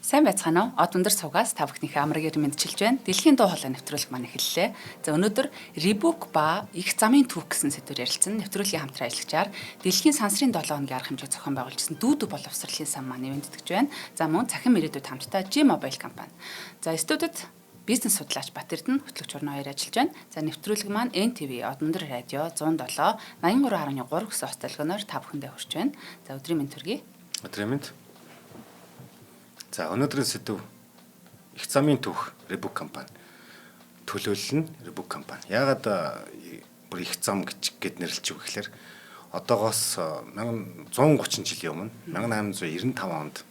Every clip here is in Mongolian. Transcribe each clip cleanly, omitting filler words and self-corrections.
Сайн байцгаана уу? Од өндөр сувгаас та бүхнийхээ амраг ер мэндчилж байна. Дэлхийн дуу хоолой нэвтрүүлэг маань эхэллээ. За, өнөөдөр Reebok ба их замын түүх гэсэн сэдвээр ярилцсан. Нэвтрүүлгийн хамтран ажиллагчаар дэлхийн сансрын 7 хоногийн арга хэмжээг зохион байгуулжсэн Дүүдүү боловсролын сан маань нэвэнддэж байна. За, мөн цахим ирээдүйд хамтдаа G Mobile компани. За, студид бизнес судлаач Бат Эрдэнэ, хөтлөгч Уран хоёр ажиллаж байна. За, нэвтрүүлэг маань NTV Од өндөр радио 107 83.3 гэсэн хост долгионоор та бүхэндээ хүрч байна. За, өдрийн мэнд төргий. Өдрийн мэнд. За, өнөөдрийн сэдэв их замын түүх, Reebok компани. Төлөөлөл нь Reebok компани. Яагаад бүр их зам гэж гэд нэрлэж үг гэхээр одоогоос 1130 жилийн өмнө 1895 онд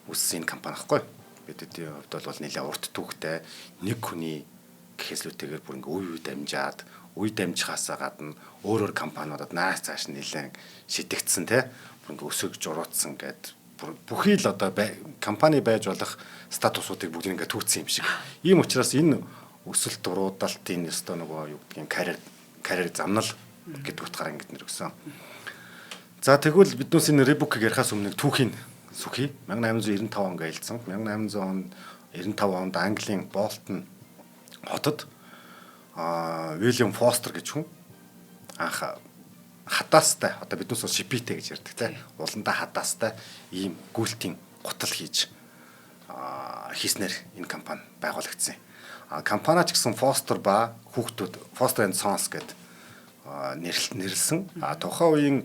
үүссэн энэ компани байхгүй. Бидний хувьд бол нэлээд урт түүхтэй, нэг хүний гэхээслүүтэйгээр бүр ингээ үе үе дамжаад, үе дамжихаасаа гадна өөр өөр компаниудад нааш цааш нэлээд шидэгдсэн, те, бүр ингээ өсөж журуутсан гэд бүхий л одоо компани байж болох статусуудыг бүгд ингээ түүцсэн юм шиг. Ийм учраас энэ өсөлт уруудалтын ёстой нөгөө юу гэдгийг карьер замнал гэдэг утгаараа ингэж нэр өгсөн. За, тэгвэл биднээс энэ Reebok-ыг ярихаас өмнө түүхийн сүхий. 1895 он гэлцсэн. 1895 онд Английн Болтон хотод Уильям Фостер гэж хүн анх хадаастай, одоо биднээс бол шипитэй гэж ярьдаг, те, уландаа хадаастай ийм гүйлтийн гутал хийж хийснээр энэ компани байгуулагдсан. А компани ч гэсэн Фостер ба хүүхдүүд, Foster and Sons гэдэг нэрлсэн. А тухайн үеийн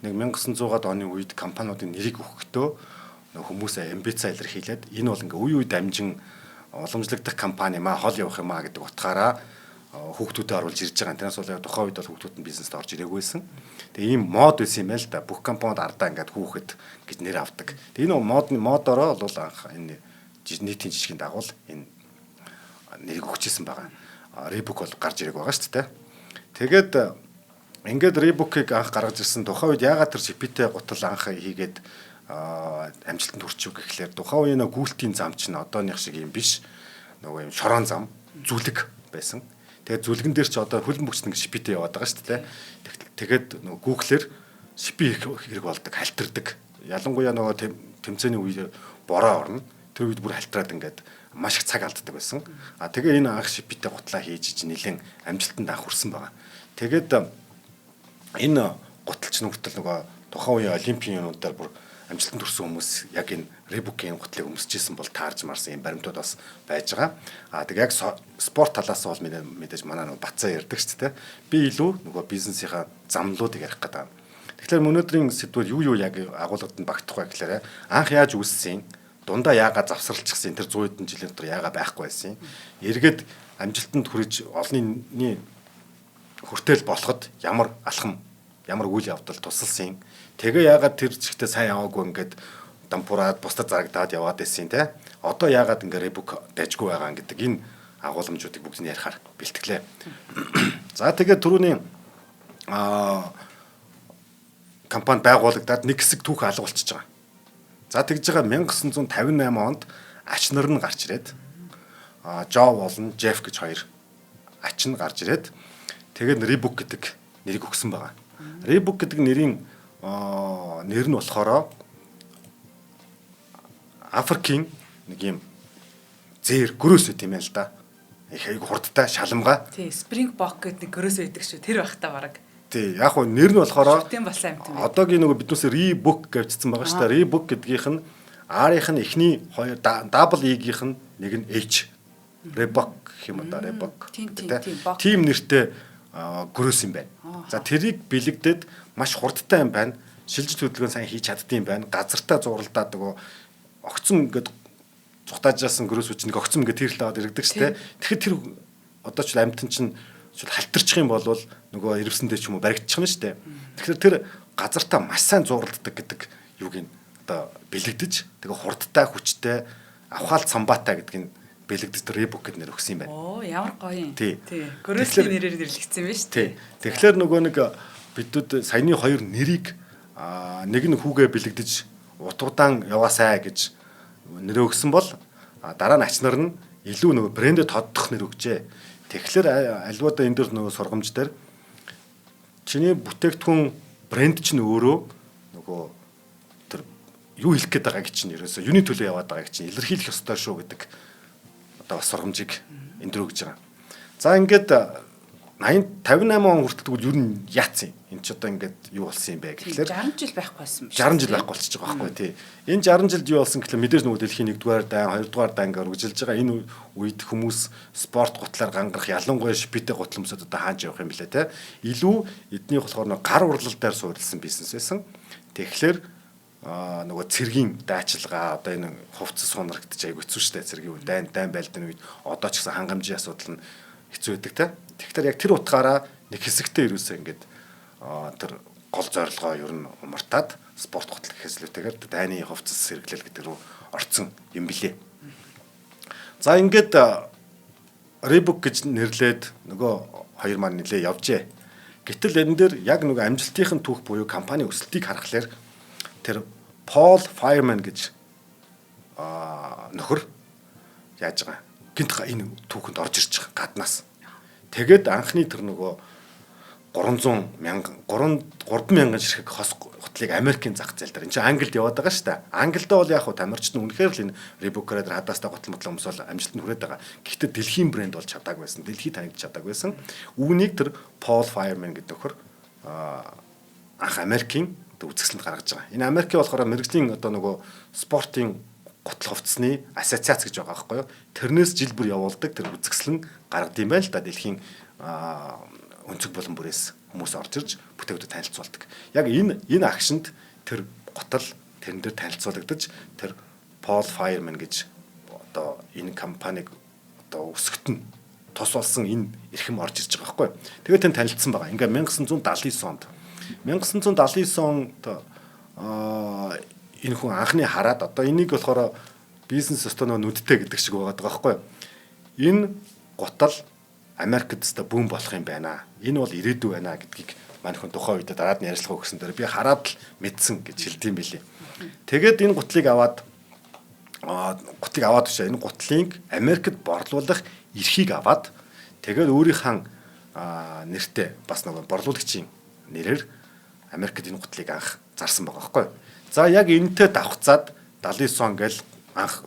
нэг 1900-аад оны үед компаниудын нэрийг өгөхдөө хүмүүсээ амбицаа илэрхийлээд, энэ бол ингээ үе үе дамжин уламжлагдах компани маа, хол явах юм а гэдэг утгаараа хүүхдүүдэд оруулж ирж байгаа. Тэрнээс бол яг тухайн үед бол хүүхдүүд нь бизнест орж ирээгүй байсан. Тэгээ ийм мод байсан юм байна л да. Бүх компаниуд ардаа ингээд хүүхэд гэж нэр авдаг. Тэгээ энэ модороо бол анх энэ нийтийн жишгийн дагуу энэ нэрийг өгчээсэн байгаа. Reebok бол гарч ирээг байгаа шүү дээ. Тэгээд ингээд Reebok-ыг анх гаргаж ирсэн тухайн үед яагаад тэр шипитэй гутал анх хийгээд амжилтанд хүрчив гэхлээр тухайн үеийн гүйлтийн зам чинь одооных шиг юм биш. Нөгөө юм шорон зам, зүлэг байсан. Тэгээд зүлгэн дээр чи одоо хөлбөмбөгч нэг шипитэй яваад байгаа шүү дээ. Тэгээд нөгөө гүүхлээр шипи хэрэг болдог, халтирдаг. Ялангуяа нөгөө тэмцээний үед бороо орно. Тэр үед бүр халтраад ингээд маш их цаг алддаг байсан. А тэгээ энэ анх шипитэй гутлаа хийж нэлээд амжилтанд анх хүрсэн байгаа. Тэгээд энэ гутал ч нүгтэл нөгөө тухайн үеийн олимпийн юмнуудаар бүр амжилтанд хүрсэн хүмүүс яг энэ Reebok-ийн гутлыг өмсөжсэн бол таарж марсан юм баримтууд бас байж байгаа. А тэг яг спорт талаас бол мэдээж манай нөгөө Бацаа ярьдаг шүү дээ. Би илүү нөгөө бизнесийнхаа замлуудыг ярих гэдэг. Тэгэхээр өнөөдрийн сэдвээр юу юу яг агуулгад нь багтах вэ гэхээр анх яаж үүссэн, дундаа яагаад завсралчихсан, тэр 100 хэдэн жилийн дотор яагаад байхгүй байсан, эргээд амжилтанд хүрэж олонний хүртэл болоход ямар алхам, ямар үйл явдал тусалсан, тэгээ яагаад тэр чигтээ сайн яваагүй, ингээд дампуураад бусдад зарагдаад яваад байсан, те, одоо яагаад ингээд Reebok дайжгүй байгаа гэдэг энэ агуулмжуудыг бүгд нь ярихаар бэлтгэлээ. За, тэгээд түрүүний компани байгуулагдаад нэг хэсэг түүх алга болчихж байгаа. За, тэгж байгаа 1958 онд ач нар нь гарч ирээд, Жо болон Джеф гэж хоёр ач нь гарч ирээд, тэгээд Reebok гэдэг нэрийг өгсөн байгаа. Reebok гэдэг нэрийн нэр нь болохоор Африкийн нэг юм зээр гөрөөс байт юм байна л да. Их айгу хурдтай шаламгай. Тий, Springbok гэдэг нэг гөрөөс байдаг шүү. Тэр бах та бараг. Тий, яг хуу нэр нь болохоор Шүтэн болсон амт юм. Одоогийн нөгөө биднээс Reebok гэвчсэн байгаа шүү дээ. Reebok гэдгийнх нь R-ийнх нь эхний хоёр, double E-гийнх нь нэг нь H. Reebok гэх юм да, Reebok. Тийм нэртэй гөрөөс юм байна. За, тэрийг бэлэгдээд маш хурдтай юм байна. Шилжиж хөдөлгөөн сайн хийж чаддсан юм байна. Газартаа зуралдаад нөгөө огцом ингээд цухтаажаасан гөрөөс үчиг нэг огцом ингээд тэрл аваад иргэдэг шүү дээ. Тэгэхээр тэр одоо ч амтан чинь халтарчих юм бол нөгөө ирвсэндээ ч юм уу баригдчих нь шүү дээ. Тэгэхээр тэр газартаа маш сайн зуралддаг гэдэг юуг нь одоо бэлэгдэж, тэгээ хурдтай, хүчтэй, авхаал самбаатай гэдг нь бэлэгдэж Reebok гэд нэр өгсөн юм байна. Оо, ямар гоё юм. Тий. Гөрөөсний нэрээр нэрлэгдсэн юм байна шүү дээ. Тэгэхээр нөгөө нэг бидүүд саяны хоёр нэрийг нэг нь хүүгээ бэлэгдэж утгадаан яваасай гэж нэрээ өгсөн бол дараа нь ач нар нь илүү нөгөө брэндэд тоддох нэр өгчээ. Тэгэхээр альвада энэ дэр нөгөө сургамж дээр чиний бүтээгдэхүүн брэнд чинь өөрөө нөгөө тэр юу хэлэх гээд байгааг чинь ерөөсөө юуны төлөө яваад байгааг чинь илэрхийлэх ёстой шүү гэдэг одоо бас сургамжийг энэ дөрөв гэж байгаа. За ингээд 80 58 он хүртэл тэгвэл ер нь яатсан юм. Энд ч одоо ингээд юу болсон юм бэ гэхлээр 60 жил байхгүй болсон юм шиг. 60 жил байхгүй болчихж байгаа байхгүй тий. Энэ 60 жилд юу болсон гэхлээр мэдээж нөгөө дэлхийн 1-р дайн, 2-р дайн гэж үргэлжилж байгаа. Энэ үед хүмүүс спорт гутлаар гангарах, ялангуяа шипитэй гутал өмсөд одоо хааж явах юм бэлээ те. Илүү эднийх болохоор нөгөө гар урлал дээр суурилсан бизнес байсан. Тэгэхээр нөгөө цэргийн дайчилгаа, одоо энэ хувцас сунарагдаж айгу хэцүү шттэ, цэргийн үе дайн дайн байлдааны үед одоо ч гэсэн хангамжийн асуудал нь хэцүү байдаг те. Тэгэхээр яг тэр утгаараа нэг хэсэгтээ ерөөсөө ингээд тэр гол зорилгоо ер нь умартаад спорт гутал гэхээс илүүтэйгээр дайны хувцас сэргэлэл гэдэг рүү орцсон юм билээ. За ингээд Reebok гэж нэрлээд нөгөө хоёр маань нэлээ явжээ. Гэтэл энэ дээр яг нөгөө амжилтын түүх буюу компани өсөлтийг харахаар тэр Paul Fireman гэж нөхөр яаж байгаа гинт энэ түүхэнд орж ирж байгаа гаднаас. Тэгээд анхны тэр нөгөө 300 мянга 3 3000 ширхэг хос гутлыг Америкийн зах зээл дээр. Энд чинь Англид яваад байгаа шүү дээ. Англид бол яг хуу тамирчид нь үнэхээр л энэ Reebok-оор хадаастай гутал мотлон өмсөөл амжилтанд хүрээд байгаа. Гэхдээ дэлхийн брэнд болж чадаагүй байсан. Дэлхийд танигдж чадаагүй байсан. Үүнийг тэр Paul Fireman гэдэг нөхөр анх Америкийн үзэсгэлэнд гаргаж байгаа. Энэ Америкийн болохоор мэрэгжлийн одоо нөгөө спортын гутал хувцсны ассоциац гэж байгаа байхгүй юу? Тэрнээс жил бүр явуулдаг тэр үзэсгэлэн гаргад юм байна л да. Дэлхийн өнцөг болон бүрээс хүмүүс орж ирж бүтээгдэхүүн танилцуулдаг. Яг энэ агшинд тэр гутал тэрэн дээр танилцуулагдаж тэр Paul Fireman гэж одоо энэ компаниг одоо өсгөт нь тус болсон энэ эрхэм орж ирж байгаа байхгүй юу? Тэгээд тэн танилцсан байгаа. Ингээ 1979 онд 1979 онд энэ хүн анхны хараад одоо энийг болохоор бизнес өстөө нөгөө нүдтэй гэдэг шиг байгаа байхгүй юу? Энэ гутал Америкт өстө бүүн болох юм байна. Энэ бол ирээдүй байна гэдгийг мань хүн тухайн үед дараад нь ярилцлага өгсөн дээр би хараад л мэдсэн гэж хэлдэм билээ. Тэгээд энэ гутлыг аваад бишээ. Энэ гутлыг Америкт борлуулах эрхийг аваад тэгээд өөрийнхөө нэртэй бас нөгөө борлуулагчийн нэрээр Америкт энэ гутлыг анх зарсан байгаа байхгүй юу? За яг энэтэй давхцаад 79 он гэл анх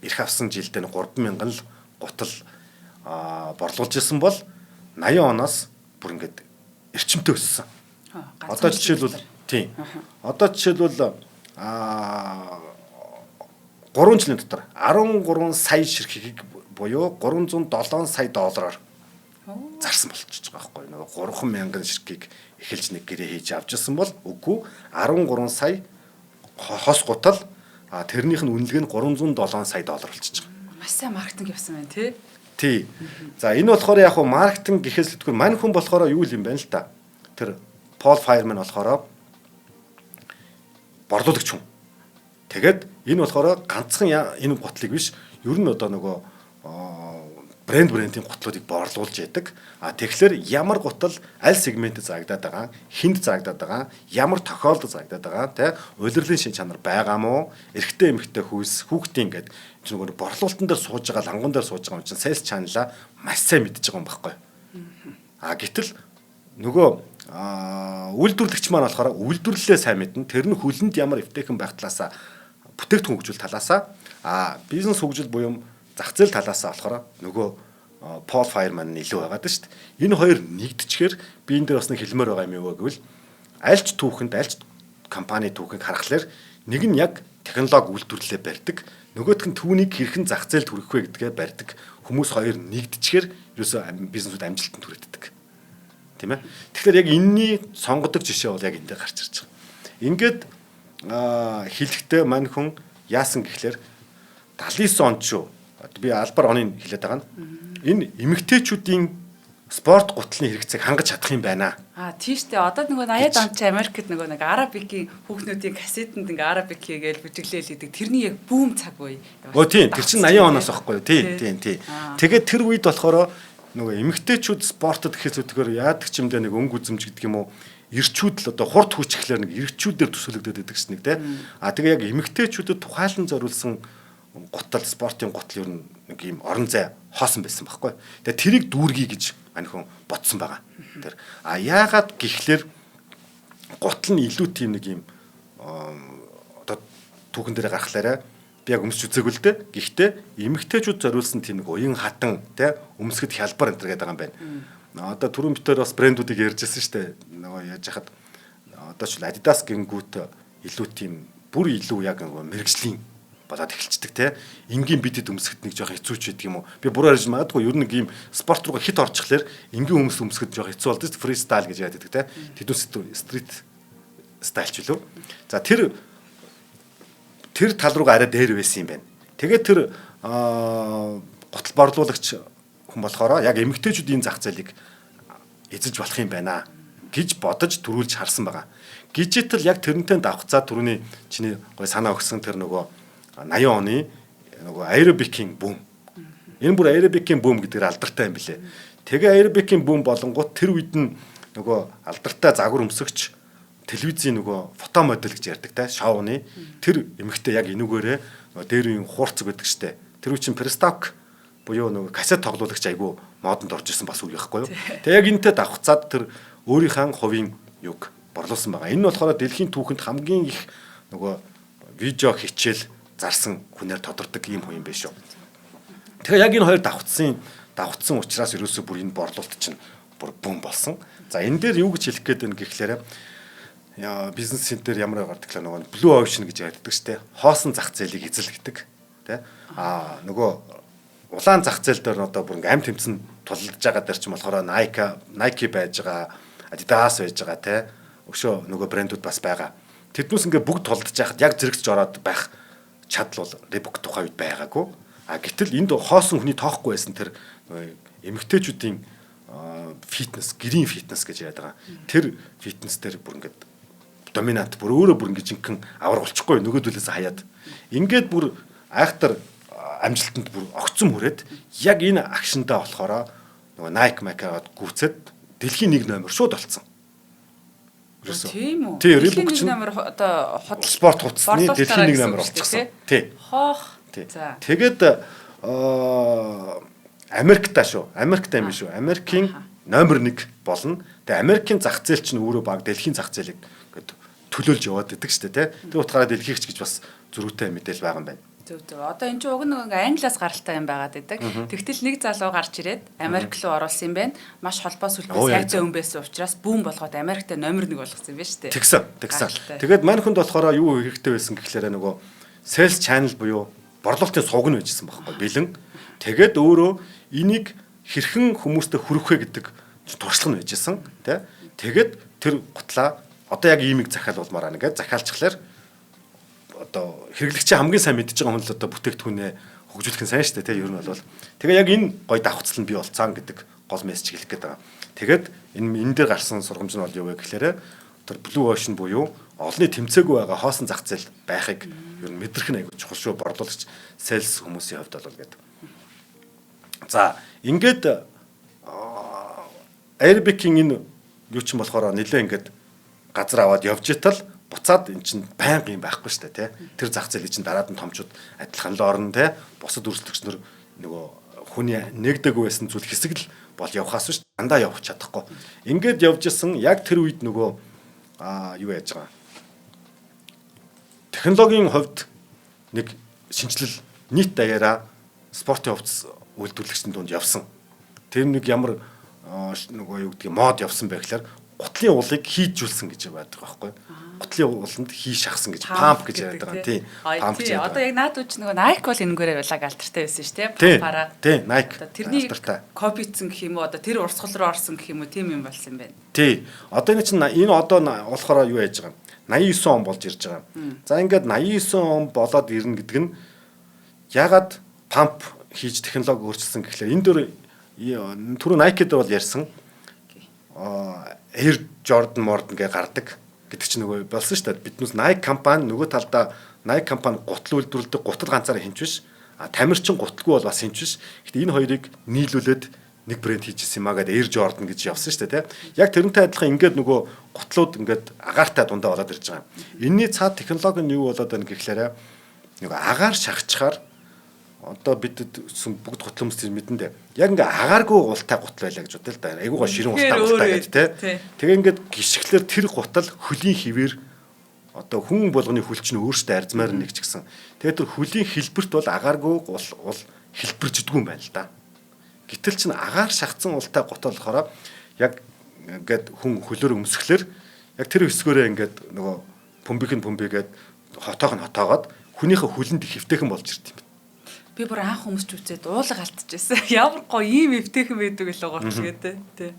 эрх авсан жилдээ 3000 л гутал борлуулж исэн бол 80 оноос бүр ингээд эрчимтэй өссөн. Одоо жишээлбэл тийм. Одоо жишээлбэл 3 жилийн дотор 13 сая ширхгийг буюу 307 сая доллараар зарсан болчихж байгаа байхгүй юу? Нөгөө 3000 ширхгийг эхэлж нэг гэрээ хийж авч ирсэн бол үгүй 13 сая хос гутал тэрнийх нь үнэлгээ нь 307 сая доллар болчихж байгаа. Маш сайн маркетинг явсан байна тий. Тий. За энэ болохоор яг хуу маркетинг гэхээс л түгээр мань хүн болохоор юу юм бэ л та. Тэр Paul Fireman болохоор борлуулагч хүн. Тэгээд энэ болохоор ганцхан энэ гутлыг биш, ер нь одоо нөгөө брендийн гутлуудыг борлуулж яадаг. А тэгэхээр ямар гутал аль сегментэд зарагдаад байгаа, хүнд зарагдаад байгаа, ямар тохиолдолд зарагдаад байгаа, тэ улирлын шин чанар байгаа мó, эрэгтэй эмэгтэй хүйс, хүүхдийн ингээд чинь нөгөө борлуулалтан дээр сууж байгаа, лангуун дээр сууж байгаа юм чинь sales channel-а маш сайн мэдж байгаа юм байхгүй. А гэтэл нөгөө үйлдвэрлэгч маань болохоор үйлдвэрлэлээ сайн мэднэ. Тэр нь хөлөнд ямар эвтэйхэн байх талаасаа бүтээгдэхүүн хөгжүүл талаасаа, бизнес хөгжил буюу зах зээл талаасаа болохоор нөгөө Paul Fireman нь илүү байгаад шүү дээ. Энэ хоёр нэгдчихээр би энэ дээр бас нэг хэлмээр байгаа юм юу вэ гэвэл альч түүхэнд альч компани түүхийг харахаар нэг нь яг технологи үйлдвэрлэлээ барьдаг, нөгөөх нь түүнийг хэрхэн зах зээлд хүргэх вэ гэдгээ барьдаг. Хүмүүс хоёр нэгдчихээр ерөөсөө бизнесүүд амжилтанд хүрээддэг. Тийм ээ. Тэгэхээр яг энэний сонгодог жишээ бол яг энэ дээр гарч ирж байгаа. Ингээд хэлэхдээ мань хүн яасан гэхлээр 79 онд шүү. Би албаар оныг хэлээд байгаа нь. Энэ эмэгтэйчүүдийн спорт гутлын хэрэгцээг хангаж чадах юм байна. А тийш дээ. Одоо нөгөө 80-ад он чи Америкт нөгөө нэг Арабикийн хүүхнүүдийн кассетэнд ингээ Арабик хийгээл бүжиглээл гэдэг. Тэрний яг бүүм цаг үе. Өө тийм. Тэр чинь 80 оноос байхгүй юу? Тийм, тийм, тийм. Тэгээд тэр үед болохоор нөгөө эмэгтэйчүүд спортод гэхээс өтгөр яадаг ч юм дэ нэг өнгө үзэмж гэдэг юм уу? Ирчүүд л одоо хурд хүчглэр нэг ирчүүдээр төсөөлөгдөд байдаг шин нэг те. А тэгээ яг эмэгтэйчүүдэд тухайлан зориулсан гутал, спортын гутал ер нь нэг ийм орон зай хоосон байсан байхгүй. Тэгээ тэрийг дүүргий гэж мань хүн бодсон байгаа. Тэр а яагаад гэхлээр гутал нь илүү тийм нэг ийм түүхэн дээр гаргахлаараа би яг өмсч үзээгүй л дээ. Гэхдээ эмэгтэйчүүд зориулсан тийм нэг уян хатан те өмсгөд хялбар энэ төр гэдэг байгаа юм байна. Одоо түрүүн битээр бас брэндүүдийг ярьжсэн шүү дээ. Нөгөө яаж яхад одоо ч Adidas гингүүт илүү тийм бүр илүү яг нөгөө мэрэгжлийн болоод эхэлчихдэг те. Энгийн бидэд өмсөхд нэг жоох хэцүү ч гэдэг юм уу. Би буруу ярьж магадгүй, ер нь нэг ийм спорт руугаа хит орчихлоор энгийн хүмүүс өмсөхөд жоох хэцүү болдог шүү дээ. Freestyle гэж яриад байдаг те. Тэдүүс street style ч үлээ. За, тэр тэр тал руугаа арай дээр байсан юм байна. Тэгээд тэр гутал борлуулагч хүн болохоор яг эмэгтэйчүүдийн зах зээлийг эзэлж болох юм байна гэж бодож төрүүлж харсан байгаа. Гижитал яг тэрнтэй давхцаа түрүүний чиний гой санаа өгсөн тэр нөгөө 80 оны нөгөө aerobic-ийн boom. Энэ бүр aerobic-ийн boom гэдгээр алдартай юм билэ. Тэгээ aerobic-ийн boom болонгууд тэр үед нь нөгөө алдартай загвар өмсөгч, телевизийн нөгөө фото модель гэж ярьдаг те, шоуны тэр эмэгтэй яг энүүгээрээ нөгөө дээр үеийн хуурцаг байдаг штэ. Тэр үе чинь приставка буюу нөгөө кассет тоглуулагч айгу модонд орж ирсэн бас үе байхгүй юу. Тэгээ яг энэтэй давхцаад тэр өөрийнхөө хувийн юг борлуулсан байгаа. Энэ нь болохоор дэлхийн түүхэнд хамгийн их нөгөө видео хичээл зарсан хүнээр тодордог ийм хүн юм байна шүү. Тэгэхээр яг энэ хоёр давхцсан учраас ерөөсөө бүр энэ борлуулалт чинь бүр boom болсон. За, энэ дээр юу гэж хэлэх гээд байна гэхлээр бизнес центр ямар гардаг гэхлээр нөгөө Blue Ocean гэж ярьдаг штэ. Хоосон зах зээлийг эзэл гэдэг. Тэ? Аа, нөгөө улаан зах зээл дээр одоо бүр ингээм амь тэмцэн тулалдаж байгаа дээр чинь болохоор Nike байж байгаа, Adidas байж байгаа те. Өшөө нөгөө брэндүүд бас байгаа. Тэднүүс ингээ бүгд тулдаж байхад яг зэрэгцэж ороод байх чадал бол Reebok тухайн үед байгаагүй. А гэтэл энд хоосон хүний тоохгүй байсан тэр эмэгтэйчүүдийн фитнес, гэрийн фитнес гэж яриад байгаа. Тэр фитнес дээр бүр ингээд dominant, бүр өөрөө бүр ингээд жинхэнэ авраг болчихгүй нөгөөдөлөөс хаяад. Ингээд бүр айхтар амжилтанд бүр огцом хүрээд яг энэ action-даа болохоор нөгөө Nike Mac-аад гүйцэд дэлхийн нэг номер шууд болцсон. Тийм үү? Тий, Дэлхийн Reebok нэг чинь номер одоо худал спорт хувцсны дэлхийн нэг номер гэсэн үг шүү болчихсон. дээ. Тий. Хоох. Тий. За. Тэгээд Америкта шүү. Америкта юм биш үү? Америкийн номер 1 болно. Тэгээ Америкийн зах зээл чинь өөрөө баг дэлхийн зах зээлийг ингээд төлөөлж яваад идэг шүү дээ, тий. Тэр утгаараа дэлхийгч гэж бас зөрүүтэй мэдээлэл байгаа юм байна. Зөв зөв. Одоо эн чинь уг нэг ингээ Англиас гаралтай юм байгаад байдаг. Тэгтэл нэг залуу гарч ирээд Америк руу оруулсан юм байна. Маш холбоо сүлбээ Оо, яг сайтай хүн байсан учраас boom болгоод Америкт номер 1 болгосон юм байна шүү дээ. Тэгсэн, тэгсэн. Гайхалтай. Тэгээд мань хүнд болохоор юу хэрэгтэй байсан гэхлээрэ нөгөө sales channel буюу борлуулалтын сувг нь байжсэн байхгүй бэлэн. Тэгээд өөрөө энийг хэрхэн хүмүүстэй хүргэх вэ гэдэг туршлага нь байжсэн, тий. Тэгээд тэр гутлаа одоо яг иймиг захиалуулмаар байна гэж захиалчихлаар одоо хэрэглэгчийн хамгийн сайн мэдж байгаа хүн л одоо бүтээгдэхүүнээ хөгжүүлэх нь сайн шүү дээ, тий, ер нь бол. Тэгээ яг энэ гой давхцал нь бий болцсон гэдэг гол мессеж хэлэх гээд байгаа. Тэгээд энэ дээр гарсан сургамж нь бол юу вэ гэхлээрэ тэр Blue Ocean буюу олонний тэмцээгүй байгаа хоосон зах зээл байхыг ер нь мэдрэх нь айгүй чухал шүү, борлуулагч sales хүмүүсийн хувьд бол гэдэг. За, ингээд aerobic-ийн энэ юу ч юм болохоор нэлээ ингээд газар аваад явж итал буцаад эн чинь байнга юм байхгүй шүү дээ, тий. Тэр зах зээлийг чинь дараад нь томчууд адилхан л орно, тий. Бусад өрсөлдөгч нар нөгөө хүний нэгдэггүй байсан зүйл хэсэг л бол явхаас биш дандаа явах чадахгүй. Ингээд явж исэн яг тэр үед нөгөө юу яаж байгаа. Технологийн хувьд нэг шинэчлэл нийт даяараа спортын хувцас үйлдвэрлэгчдийн дунд явсан. Тэр нэг ямар нөгөө юу гэдгийг мод явсан бэ гэхээр гутлын улыг хийжүүлсэн гэж байдаг байхгүй. Гутлын уланд хий шахсан гэж, pump гэж яриад байгаа. Тий. Pump гэж яриад. Одоо яг наадуу ч нөгөө Nike бол энэгээрээ лаг алдартай байсан шүү дээ. Pump-аараа. Тий, Nike. Одоо тэрний copy-цсан гэх юм уу, одоо тэр урсгал руу орсон гэх юм уу, тийм юм болсон юм байна. Тий. Одоо энэ чинь энэ одоо болохоор юу яаж байгаа юм? 89 он болж ирж байгаа. За, ингээд 89 он болоод ирнэ гэдэг нь ягаад pump хийж технологи өөрчилсөн гэхлээр энэ дөр түрүү Nike дээр бол ярьсан. Air Jordan Morden гэж гардаг гэдэг чинь нөгөө болсон шүү дээ. Биднээс Nike компани нөгөө талдаа Nike компани гутал үйлдвэрлэдэг, гутал ганцаараа хинч биш. А тамирчин гуталгүй бол бас хинч биш. Гэтэ энэ хоёрыг нийлүүлээд нэг брэнд хийжсэн юм а гэдэг Air Jordan гэж явсан шүү дээ, тий. Яг тэрнтэй адилхан ингээд нөгөө гутлууд ингээд агаартай дундаа болоод ирж байгаа юм. Энийний цаад технологи нь юу болоод байна гэхлээрэ нөгөө агаар шахчихаар одоо бид бүгд гутал хүмүүс мэдэн дээ. Яг ингээ агааргүй ултай гутал байлаа гэж бодъё л да. Айгуугаа ширэн ултай гутал гэдэг, тий. Тэгээ ингээд гიშгэлэр тэр гутал хөлийн хിവэр Одоо хүн болгоны хөл чинь өөртөө арзмаар нэг ч гэсэн. Тэгээд тэр хөлийн хэлбэрт бол агааргүй ул хэлбэрждэггүй юм байна л да. Гэтэл чинь агаар шахацсан ултай гут болохоор яг ингээд хүн хөлөөр өмсгөлөр яг тэр өсгөөрөө ингээд нөгөө пүмбих нь пүмбигээд хотоох нь хотоогоод хүнийхээ хөлөнд их эвтэйхэн болж ирд юм байна. Би бүр анх өмсч үзээд уулга алдчихсан. Ямар гоё ийм эвтэйхэн байдаг лөө гутал гэдэг тий.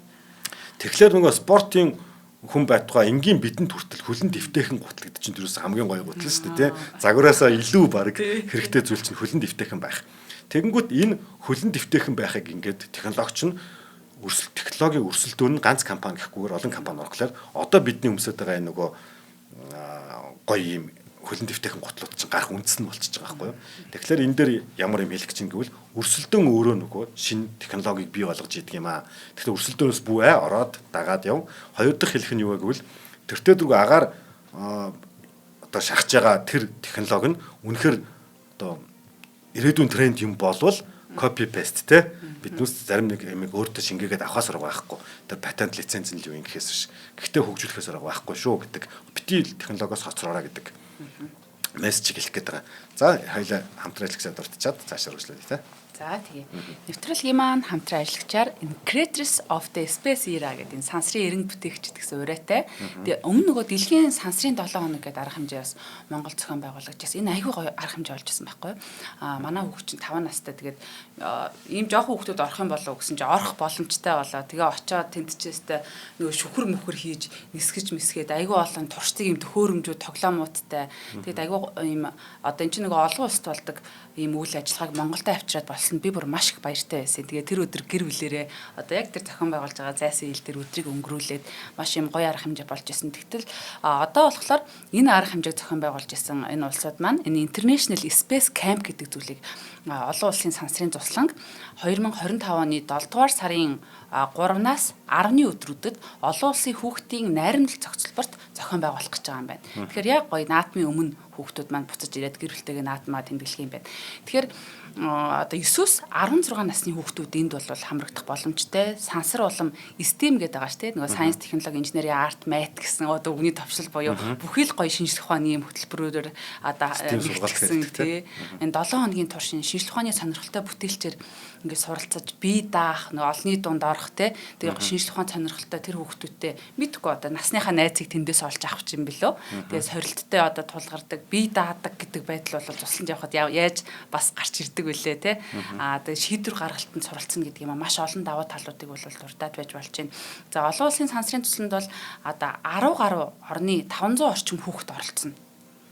Тэгэхээр нөгөө спортын хүн байтугай энгийн бидэнд хүртэл хөлөнд эвтэйхэн гутал гэдэг чинь тэрээс хамгийн гоё гутал шүү дээ тий. Загвараасаа илүү баг хэрэгтэй зүйл чинь хөлөнд эвтэйхэн байх. Тэгэнгүүт энэ хөлөнд эвтэйхэн байхыг ингээд технологич нь өрсөлд технологийн өрсөлдөөн нь ганц компани гэхгүйгээр олон компани орохлоор одоо бидний өмсөд байгаа энэ нөгөө гоё юм хөлөн дэвтэйхэн гутлууд чинь гарах үндэс нь болчихж байгаа байхгүй юу. Тэгэхээр энэ дээр ямар юм хэлэх чинь гэвэл өрсөлдөөн өөрөө нөгөө шинэ технологиг бий болгож идэг юм аа. Тэгэхээр өрсөлдөөнөөс бүү ороод дагаад яв. Хоёр дахь хэлэх нь юу вэ гэвэл тэртээ дөрөв агаар одоо шахаж байгаа тэр технологи нь үнэхээр одоо ирээдүйн тренд юм болвол copy paste те биднээс зарим нэг юмыг өөртөө шингээгээд авахаас арга байхгүй. Тэр патент лиценз нь л юу юм гэхээс биш. Гэхдээ хөгжүүлэхээс арга байхгүй шүү гэдэг. Бити технологиос хоцроорой гэдэг мессеж хэлэх гээд байгаа. За хоёлаа хамтран ажиллагчаа дурдчаад цаашаа үргэлжлүүлье те. За тэгээ. Нэвтрүүлгийн маань хамтран ажиллагчаар Creators of the Space Era гэдэг энэ сансрын эренг бүтээгчд гэсэн уриатай. Тэгээ өмнө нөгөө дэлхийн сансрын 7 хоног гэдэг арга хэмжээ бас Монгол зохион байгуулагч бас энэ айгүй гоё арга хэмжээ олж ирсэн байхгүй юу? Манай хүүхд чинь 5 настай, тэгээд ийм жоохон хүүхдүүд орох юм болов гэсэн чинь орох боломжтой болоо. Тэгээ очоод тентчээстэй нөгөө шүхэр мөхөр хийж нисгэж мисгээд айгүй олон туршдаг юм төхөөрөмжүүд, тоглоомуудтай. Тэгээд айгүй ийм одоо эн чинь нөгөө олон улсад болдог ийм үйл ажиллагааг Монголд авчираад болсон би бүр маш их баяртай байсан. Тэгээ тэр өдөр гэр бүлэрээ одоо яг тэр зохион байгуулж байгаа зайсан хил дээр өдрийг өнгөрүүлээд маш юм гоё арга хэмжээ болж исэн. Тэгтэл одоо болохоор энэ арга хэмжээг зохион байгуулж исэн энэ улсууд маань энэ International Space Camp гэдэг зүйлийг олон улсын сансрын тусланг 2025 оны 7 дугаар сарын 3-наас 10-ны өдрүүдэд олон улсын хүүхдийн найрамдал цогцлборт зохион байгуулах гэж байгаа юм байна. Тэгэхээр яг гоё наадмын өмнө хүүхдүүд маань буцаж ирээд гэр бүлтэйгээ наадмаа тэмдэглэх юм байна. Тэгэхээр одоо 9-өөс 16 насны хүүхдүүд энд бол хамрагдах боломжтой. Сансар улам STEM гэдэг байгаа шүү дээ. Нөгөө science, technology, engineering, art, math гэсэн одоо үгний товчлол буюу бүхий л гоё шинжлэх ухааны юм хөтөлбөрөөр одоо нэгтгэсэн тий. Энэ 7 хоногийн турш шинжлэх ухааны сонирхолтой бүтээлчээр ингээд суралцаж, бие даах, нөгөө олонний дунд орох те. Тэгээ шинжлэх ухаан сонирхолтой тэр хүүхдүүдтэй мэдгүй одоо насныхаа найзыг тэндээс олж авах юм бэлөө. Тэгээ сорилттой одоо тулгардаг, бие даадаг гэдэг байдал бол туслан явхад яаж бас гарч ирдэг вүлээ те. Тэгээ шийдвэр гаргалтанд суралцна гэдэг юм а маш олон давуу талуудыг бол дурдаад байж болж байна. За, олон улсын сансрын тусланд бол одоо 10 гаруй орны 500 орчим хүүхэд оролцсон.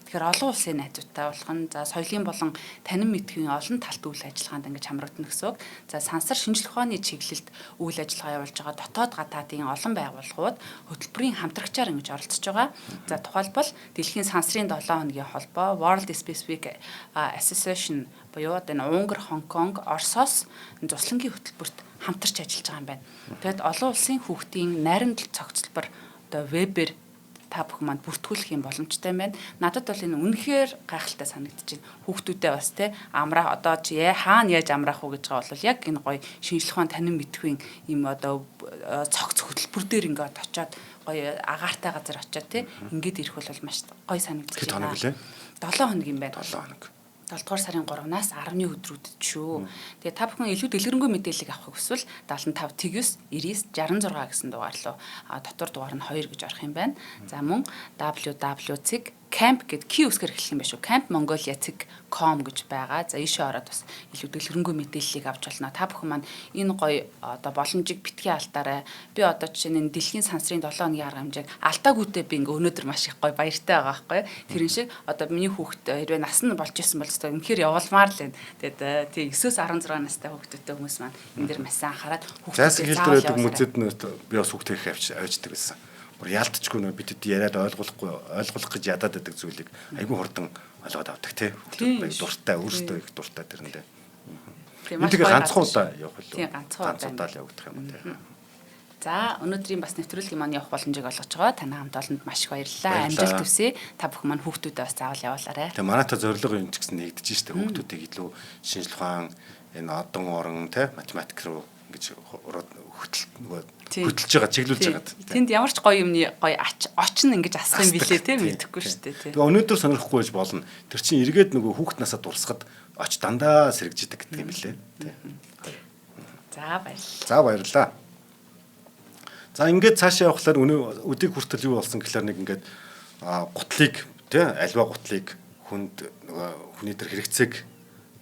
Тэгэхээр олон улсын найзуудтай болох нь, за, соёлын болон танин мэдхийн олон талт үйл ажиллагаанд ингэж хамрагдана гэсэн үг. За, сансар шинжлэх ухааны чиглэлд үйл ажиллагаа явуулж байгаа дотоод гадаадын олон байгууллагууд хөтөлбөрийн хамтрагчаар ингэж оролцож байгаа. За, тухайлбал Дэлхийн сансрын 7 хоногийн холбоо, World Space Week Association буюу одоо энэ Унгар, Хонконг, Оросоос туслангийн хөтөлбөрт хамтарч ажиллаж байгаа юм байна. Тэгэд олон улсын хүүхдийн найрамдал цогцлбор одоо вебээр та бүхэн манд бүртгүүлэх юм боломжтой юм байна. Надад бол энэ үнэхээр гайхалтай санагдаж байна. Хүүхдүүдээ бас те амраа одоо чи хаана яаж амраах уу гэж байгаа бол яг энэ гоё шинжлэх ухаан танин мэдхүйн юм одоо цогц хөтөлбөр дээр ингээд очиод гоё агаартай газар очиод те ингээд ирэх бол маш гоё санагдаж байна. Хэд хоног лээ? 7 хоног юм байна. 7 хоног. 7 дугаар сарын 3-наас 10-ны өдрүүдэд шүү. Тэгээ та бүхэн илүү дэлгэрэнгүй мэдээллийг авахыг хүсвэл 75 9 99 66 гэсэн дугаар руу, дотор дугаар нь 2 гэж орох юм байна. За, мөн www camp гэд ки үсгээр эхлэх юм байна шүү. campmongolia.com гэж байгаа. За, ийшээ ороод бас илүү дэлгэрэнгүй мэдээллийг авч болно. Та бүхэн маань энэ гоё одоо боломжийг битгий алдаарай. Би одоо жишээ нь энэ дэлхийн сансрын 7 хоногийн арга хэмжээг алдаагүйдээ би ингээ өнөөдөр маш их гоё баяртай байгаа байхгүй. Тэрэн шиг одоо миний хүүхэд хэрвээ нас нь болж исэн бол зөв үнэхээр явуулмаар л байна. Тэгээд тий 9-өөс 16 настай хүүхдүүдтэй хүмүүс маань энэ дэр маш сайн анхаарат хүүхдүүдээ заавал хэл дээр байдаг музейд нь би бас хүүхдээ их авчдаг байсан. Бүр яалтчгүй нөө бид яриад ойлгохгүй ойлгох гэж ядаад байдаг зүйлийг айгүй хурдан ойлгоод авдаг тий. Дуртай, өөртөө их дуртай тэрэндээ. Тийм, тэгээ ганцхан удаа явах үү? Тийм, ганцхан удаа л явагдах юм уу тий. За, өнөөдрийн бас нэвтрүүлгийн маань явах боломжийг олгож байгаа. Танай хамт олонд маш их баярлалаа. Амжилт хүсье. Та бүхэн маань хүүхдүүдээ бас заавал явуулаарай. Тэгээ манайта зорилго юм ч гэсэн нэгдэж штэ, хүүхдүүдийг илүү шинжлэх ухаан, энэ одон орон тий математик руу ингэж хөтөл нөгөө хөтөлж байгаа, чиглүүлж байгаа. Тэнд ямар ч гоё юмны гоё ач оч нь ингэж асах юм билээ те, мэдэхгүй шүү дээ те. Тэгээ өнөөдөр сонирхгүй байж болно. Тэр чинь эргээд нөгөө хүүхд насаа дурсахад оч дандаа сэрэгждэг гэдэг юм билээ. Тий. За баярлалаа. За баярлалаа. За ингээд цаашаа явхлаар өнөө өдийг хүртэл юу болсон гэхлээр нэг ингээд гутлыг тий альва гутлыг хүнд нөгөө хүний тэр хэрэгцээг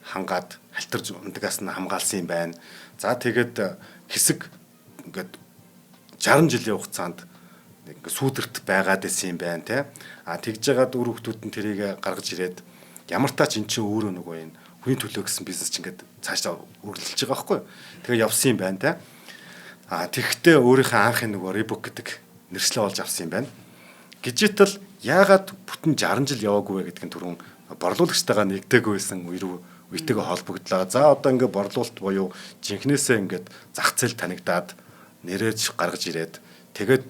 хангаад халтарж ундагаас нь хамгаалсан юм байна. За тэгээд хэсэг ингээд 60 жилийн хугацаанд ингээд сүүдэрт байгаад байсан юм байна тий. А тэгж жагаад үр хүүхдүүд нь тэрийг гаргаж ирээд ямар тач эн чинь өөрөө нөгөө энэ хүний төлөө гэсэн бизнес чинь ингээд цаашаа үргэлжилж байгаа байхгүй. Тэгээ явсан юм байна тий. А тэгхдээ өөрийнхөө анхны нөгөө Reebok гэдэг нэршлээ олж авсан юм байна. Гижитал яагаад бүтэн 60 жил яваагүй вэ гэдг нь түрүүн борлуулагчтайгаа нэгдээгүй байсан үе рүү үетэйгээ холбогдлоо. За одоо ингээд борлуулалт буюу жинхнээсээ ингээд зах зээл танигдаад нэрэж гаргаж ирээд тэгээд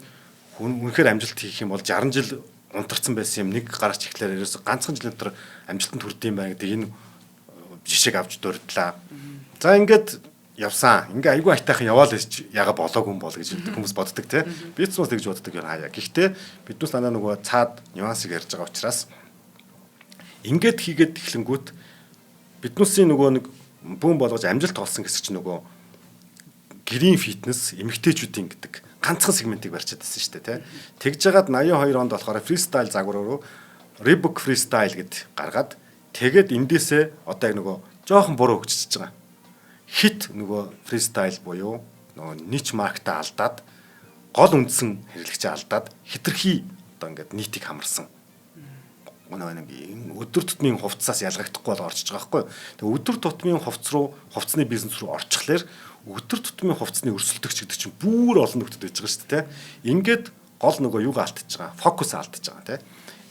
үнэхээр амжилт хийх юм бол 60 жил унтарсан байсан юм нэг гарч эхлэхээр ерөөсө ганцхан жилийн дотор амжилтанд хүрдэм байх гэдэг энэ жишээг авч дурдлаа. За ингээд явсан. Ингээ айгүй айтайхан яваал ирч яга болоогүй юм бол гэж хүмүүс боддог тий. Би ч бас тэгж боддог юм хаяа. Гэхдээ биднээс дандаа нөгөө цаад нюансыг ярьж байгаа учраас ингээд хийгээд эхлэнгүүт биднээсийн нөгөө нэг бүүн болгож амжилт олсон хэсэг чинь нөгөө гэрийн фитнес эмэгтэйчүүдийн гэдэг ганцхан сегментийг барьчаад байсан шүү дээ тий. Тэгж жагаад 82 онд болохоор фристайл загвар руу Reebok Freestyle гэд гаргаад тэгээд эндээсээ одоо яг нөгөө жоохон буруу хөгжиж байгаа. Хит нөгөө фристайл буюу нөгөө нич маркета алдаад гол үндсэн хэрэглэгчээ алдаад хитрхи одоо ингээд нийтийг хамарсан. Нөгөө нэг өдөр тутмын хувцсаас ялгагдахгүй бол орчиж байгаа байхгүй. Тэгээ өдөр тутмын хувцс руу хувцсны бизнес рүү орчихлоор өдөр тутмын хувцсны өрсөлдөгч гэдэг чинь бүр олон нөхдөд байж байгаа шүү дээ. Ингээд гол нөгөө юугаа алдчихж байгаа. Фокус алдчихж байгаа тий.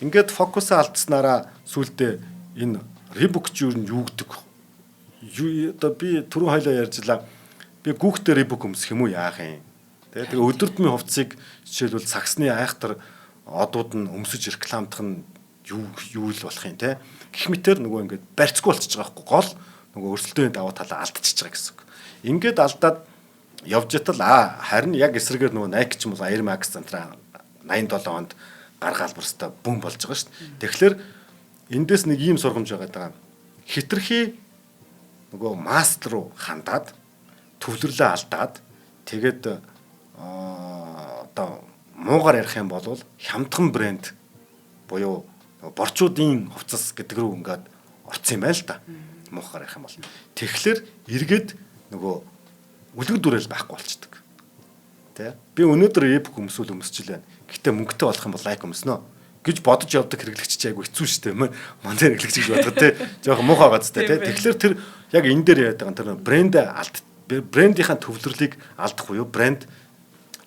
Ингээд фокусаа алдсанараа сүулдэ энэ Reebok ч юу юу гэдэг юу одоо би түрүү хоёлаа ярьжлаа. Би гүүхтэй Reebok өмсөх юм уу яах юм. Тэ тэгээ өдөр тутмын хувцсыг жишээлбэл саксны айхтар одууд нь өмсөж рекламдах нь юу юу л болох юм те. Гэх мэтэр нөгөө ингээд барьцгүй болчихж байгаа байхгүй гол нөгөө өрсөлдөөний давуу талаа алдчихж байгаа гэсэн үг. Ингээд алдаад явж ятал харин яг эсрэгээр нөгөө Nike ч юм бол Air Max центраа 87 онд гаргаал бүрстэ бүүн болж байгаа шүү дээ. Тэгэхээр эндээс нэг ийм сургамж байгаа даа. Хитрхи нөгөө мастер руу хандаад төвлөрлөө алдаад тэгээд одоо муугар ярих юм бол хямдхан брэнд буюу борчуудын хувцас гэдэг рүү ингээд орцсон юм байна л да. Муухаар ярих юм бол. Тэгэхээр эргээд нөгөө үлгэр дуурайл байхгүй болчдөг. Тэ? Би өнөөдөр Reebok өмсвөл өмсчил байна. Гэтэ мөнгөтэй болох юм бол Nike өмснө гэж бодож явдаг хэрэглэгч чи айгу хэцүү шүү дээ. Манай хэрэглэгч гэж бодоход те жоохон муухай байгаа зү те. Тэгэхээр тэр яг энэ дээр яадаг тэр брэнд алд брендийнхаа төвлөрлийг алдах буюу брэнд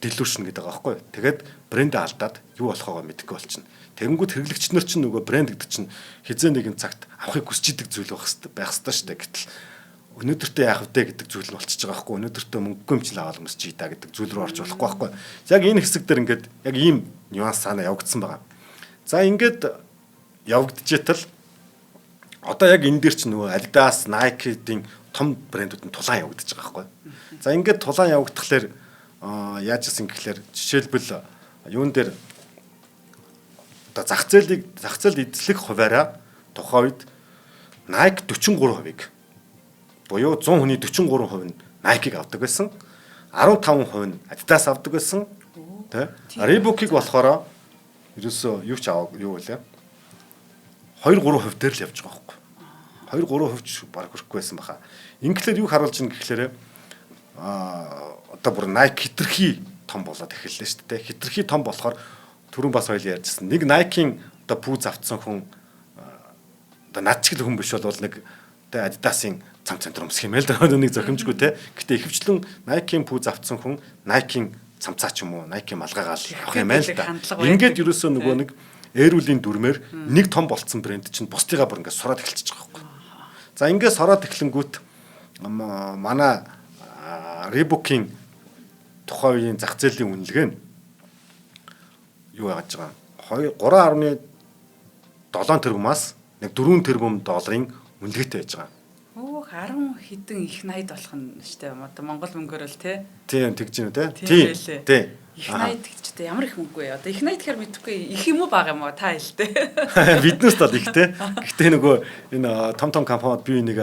dilution гэдэг байгаа байхгүй. Тэгээд брэндээ алдаад юу болохоогоо мэдэхгүй болчихно. Тэгэнгүүт хэрэглэгч нар чинь нөгөө брэнд гэдэг чинь хизээ нэгэн цагт авахыг хүсэж идэг зүйл байх хэрэгтэй шүү дээ. Гэтэл өнөөдөртөө яах вэ гэдэг зүйл нь болчихж байгаа байхгүй. Өнөөдөртөө мөнгөгүй юм чинь аваад өмсөж да гэдэг зүйл рүү орж болохгүй байхгүй. Яг энэ хэсэг дээр ингээд яг ийм нюанс санаа явагдсан байгаа. За ингээд явагдчихэтал одоо яг энэ дээр чинь нөгөө Adidas, Nike-ийн том брэндүүд нь тулаан явагдаж байгаа байхгүй. За ингээд тулаан явагдахлаар яаж исэн гэхлээр жишээлбэл юун дээр одоо зах зээлийг зах зээлд эзлэх хуваараа тухайн үед Nike 43%-ыг буюу 100 хүний 43% нь Nike-г авдаг байсан. 15% нь Adidas авдаг байсан. Тэ? Reebok-ыг болохоор ерөөсөө юу ч аваа юу вэ? 2 3% дээр л явж байгаа байхгүй. 2 3% ч баг хүрэхгүй байсан баха. Инглиэр юу харуулж ийн гэхлээрэ одоо бүр Nike хитрхи том болоод эхэллээ шүү дээ. Хитрхи том болохоор түрүүн бас хоёул ярьжсэн. Нэг Nike-ийн одоо пүүз авцсан хүн одоо над чиг л хүн биш бол нэг тэ Adidas-ын цам центр өмсөх юм л да. Нэг зохимжгүй те. Гэтэ ихэвчлэн Nike-ийн пүүз авцсан хүн Nike-ийн цамцаа ч юм уу Nike малгайгаал авах юм байл та. Ингээд ерөөсөө нөгөө нэг Эрүүлийн дүрмээр нэг том болцсон брэнд чинь бусдыгаа бүр ингээд сураад эхэлчихэж байгаа байхгүй. За ингээд сураад эхлэнгүүт манай Reebok-ийн тухайн үеийн зах зээлийн үнэлгээ нь юу яаж байгаа 3.7 тэрбумаас нэг 4 тэрбум долларын үнэлгээтэй байж байгаа. Өөх, 10 хэдэн их 80 болох нь штэ. Одоо Монгол мөнгөөр л тий. Тийм, тэгж юм те. Тийм Тийм. байлээ. Тийм. Их 80 гэж одоо ямар их мөнгө вэ? Одоо их 80 гэхээр мэдэхгүй, их юм уу, бага юм уу, та хэлтэй. Биднээс бол их те. Гэхдээ нөгөө энэ том том компаниуд бие биенийг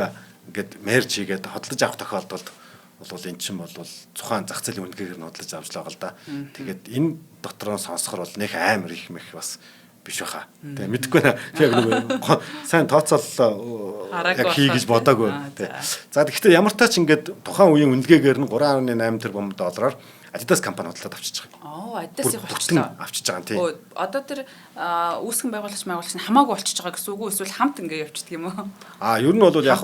ингээд merge хийгээд хөдөлж авах тохиолдолд бол эн чинь бол тухайн зах зээлийн үнэлгээгээр нь худалдаж авч л байгаа л да. Тэгээд энэ дотроо сонсохор бол нэх амар их мэх бас биш баха. Тэгээ мэдэхгүй нэ. Яг нөгөө сайн тооцоолол яг хий гэж бодоагүй. За, тэгэхдээ ямар тач ингээд тухайн үеийн үнэлгээгээр нь 3.8 тэрбум доллараар Adidas компани худалдаад авчиж байгаа. Оо, Adidas-ыг болчлоо. Авчиж байгаа юм, тий. Одоо тэр үүсгэн байгуулагч байгуулагч нь хамаагүй болчихж байгаа гэсэн үг үү? Эсвэл хамт ингээ явчихдаг юм уу? А, ер нь бол яг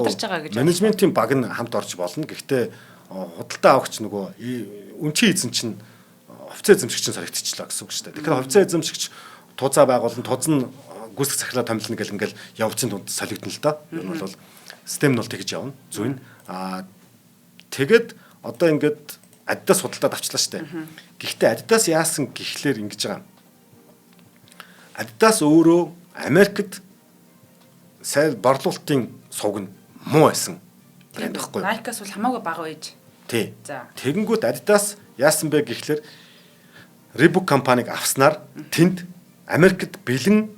менежментийн баг нь хамт орж болно. Гэхдээ худалдаа авахч нөгөө үнчин эзэн чинь, хувьцаа эзэмшигч чинь соригдчихлоо гэсэн үг шүү дээ. Тэгэхээр хувьцаа эзэмшигч тузаа байгуулна, туз нь гүйцэтгэх захирлаа томилно гэл ингээл явцын дунд солигдно л доо. Ер нь бол систем нь бол тэгж явна. Зүйн. Аа, тэгээд одоо ингээд Adidas худалдаад авчлаа шүү дээ. Гэхдээ Adidas яасан гэхлээр ингэж байгаа. Adidas өөрөө Америкт сайн борлуулалтын сувг нь муу байсан брэнд байхгүй юу? Nike-аас бол хамаагүй бага байж. Тий. За. Тэгэнгүүт Adidas яасан бэ гэхлээр Reebok компаниг авснаар тэнд Америкт бэлэн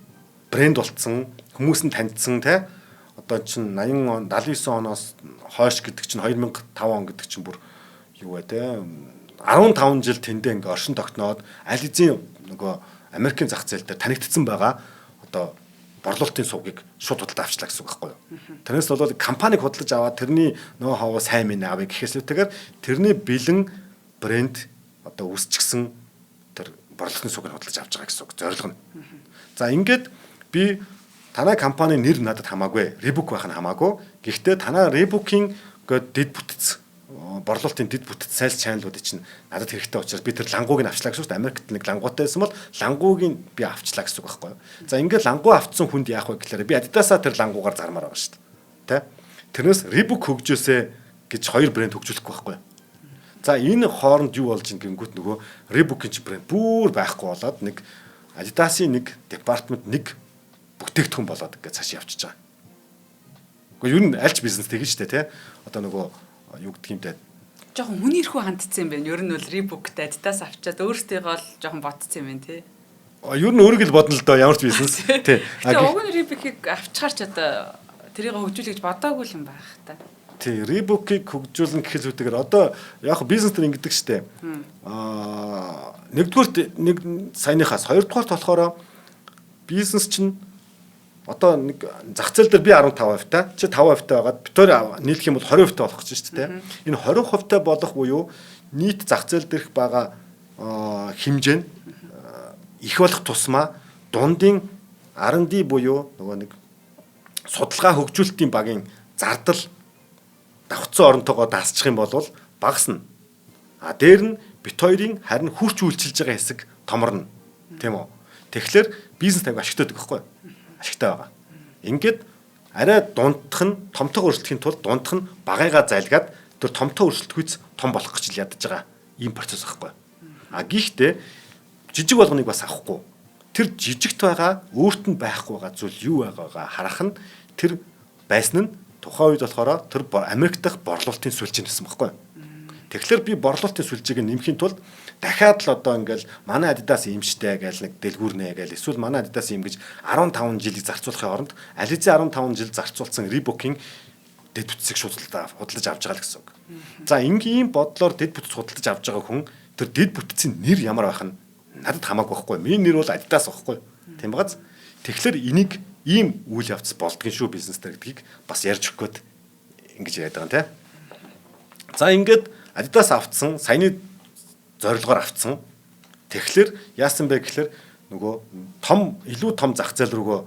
брэнд болцсон, хүмүүс нь таньдсан те. Одоо чинь 80 он, 79 оноос хойш гэдэг чинь 2005 он гэдэг чинь бүр юу вэ те, 15 жил тэндээ ингээ оршин тогтноод аль хэзээ нөгөө Америкийн зах зээл дээр танигдсан байгаа одоо борлуулалтын сувгийг шууд худалдаа авчлаа гэсэн үг байхгүй юу. Тэрнээс бол компаниг худалдаж аваад тэрний нөө хаваа сайн минь авъя гэхээс илүүтэйгээр тэрний бэлэн брэнд одоо үүсчихсэн тэр борлуулалтын сувгийг худалдаж авч байгаа гэсэн үг зорилго нь. За, ингээд би танай компани нэр надад хамаагүй, Reebok байх нь хамаагүй. Гэхдээ танай Reebok-ийн дэд бүтэц, борлуулалтын дэд бүтэц, sales channel-уудыг чинь надад хэрэгтэй учраас би тэр лангууг нь авчлаа гэсэн үг шүү дээ. Америкт нэг лангуутай байсан бол лангууг нь би авчлаа гэсэн үг байхгүй юу. За, ингээд лангуу авцсан хүнд яах вэ гэхээр би Adidas-аа тэр лангуугаар зармаар байгаа шүү дээ. Тэ? Тэрнээс Reebok хөгжөөсэй гэж хоёр брэнд хөгжүүлэхгүй байхгүй юу. За, энэ хооронд юу болж ин гингүүт нөгөө Reebok-ийн ч брэнд бүр байхгүй болоод нэг Adidas-ийн нэг департамент, нэг бүтээгдэхүүн болоод ингээд цааш явчихж байгаа. Гэхдээ ер нь альч бизнес тэгэн шүү дээ, тий. Одоо нөгөө юу гэдэг юм дээ. Жохон хүний эрхүү хандсан юм байна. Ер нь бол Reebok-тай Adidas авчаад өөрсдийгөө л жохон бодсон юм байна, тий. Ер нь өөрийг л бодно л доо, ямар ч бизнес тий. Тэгээ уг нь Reebok-ийг авчгаар ч одоо тэрийг хөгжүүлэх гэж бодоагүй юм байх та. Тий, Reebok-ийг хөгжүүлнэ гэхэл үүтэйгээр одоо яг бизнес төр ингэдэг штэ. Нэгдүгээрт нэг саяныхаас, хоёрдугаарт болохоор бизнес чинь одоо нэг зах зээл дээр би 15% та, чи 5% та байгаад бид хоёр нийлэх юм бол 20% та болох гэж шүү дээ. Энэ 20% та болох буюу нийт зах зээл дээрх байгаа хэмжээ нь их болох тусмаа дундын R&D буюу нөгөө нэг судалгаа хөгжүүлэлтийн багийн зардал давхцсан оронтойгоо дасчих юм бол багасна. А дээр нь бит хоёрын харин хурц үйлчилж байгаа хэсэг томорно. Тийм үү? Тэгэхээр бизнес тавиг ашигтай байдаг байхгүй юу? Ашигтай байгаа. Ингээд арай дундах нь томтойгоо өрсөлдөхийн тулд дундах нь багайгаа зайлгаад тэр томтой өрсөлдөхүйц том болох гэж л ядаж байгаа ийм процесс байхгүй. А гэхдээ жижиг болгоныг бас авахгүй. Тэр жижигт байгаа, өөрт нь байхгүй байгаа зүйл юу байгаагаа харах нь тэр байсан нь тухайн үед болохоор тэр Америк дахь борлуулалтын сүлжээ нэсэн байхгүй. Тэгэхээр би борлуулалтын сүлжээг нэмэхийн тулд дахиад л одоо ингээл манай Adidas юм штэ гээл нэг дэлгүүрнэ гээл эсвэл манай Adidas юм гэж 15 жилийг зарцуулахын оронд аль хэзээ 15 жил зарцуулсан Reebok-ийн дэд бүтцийг шууд худалдаж авч байгаа л гэсэн үг. За, ингийн бодлоор дэд бүтэц худалдаж авч байгаа хүн тэр дэд бүтцийн нэр ямар байх нь надад хамаагүй байхгүй. Миний нэр бол Adidas байхгүй. Тийм багаз. Тэгэхээр энийг ийм үйл явц болдгийн шүү бизнес дээр гэдгийг бас ярьж өгөх гээд ингэж яриад байгаа юм те. За, ингээд Adidas авцсан, саяны зорилгоор авцсан. Тэгэхээр яасан бэ гэхээр нөгөө том, илүү том зах зээл рүүгөө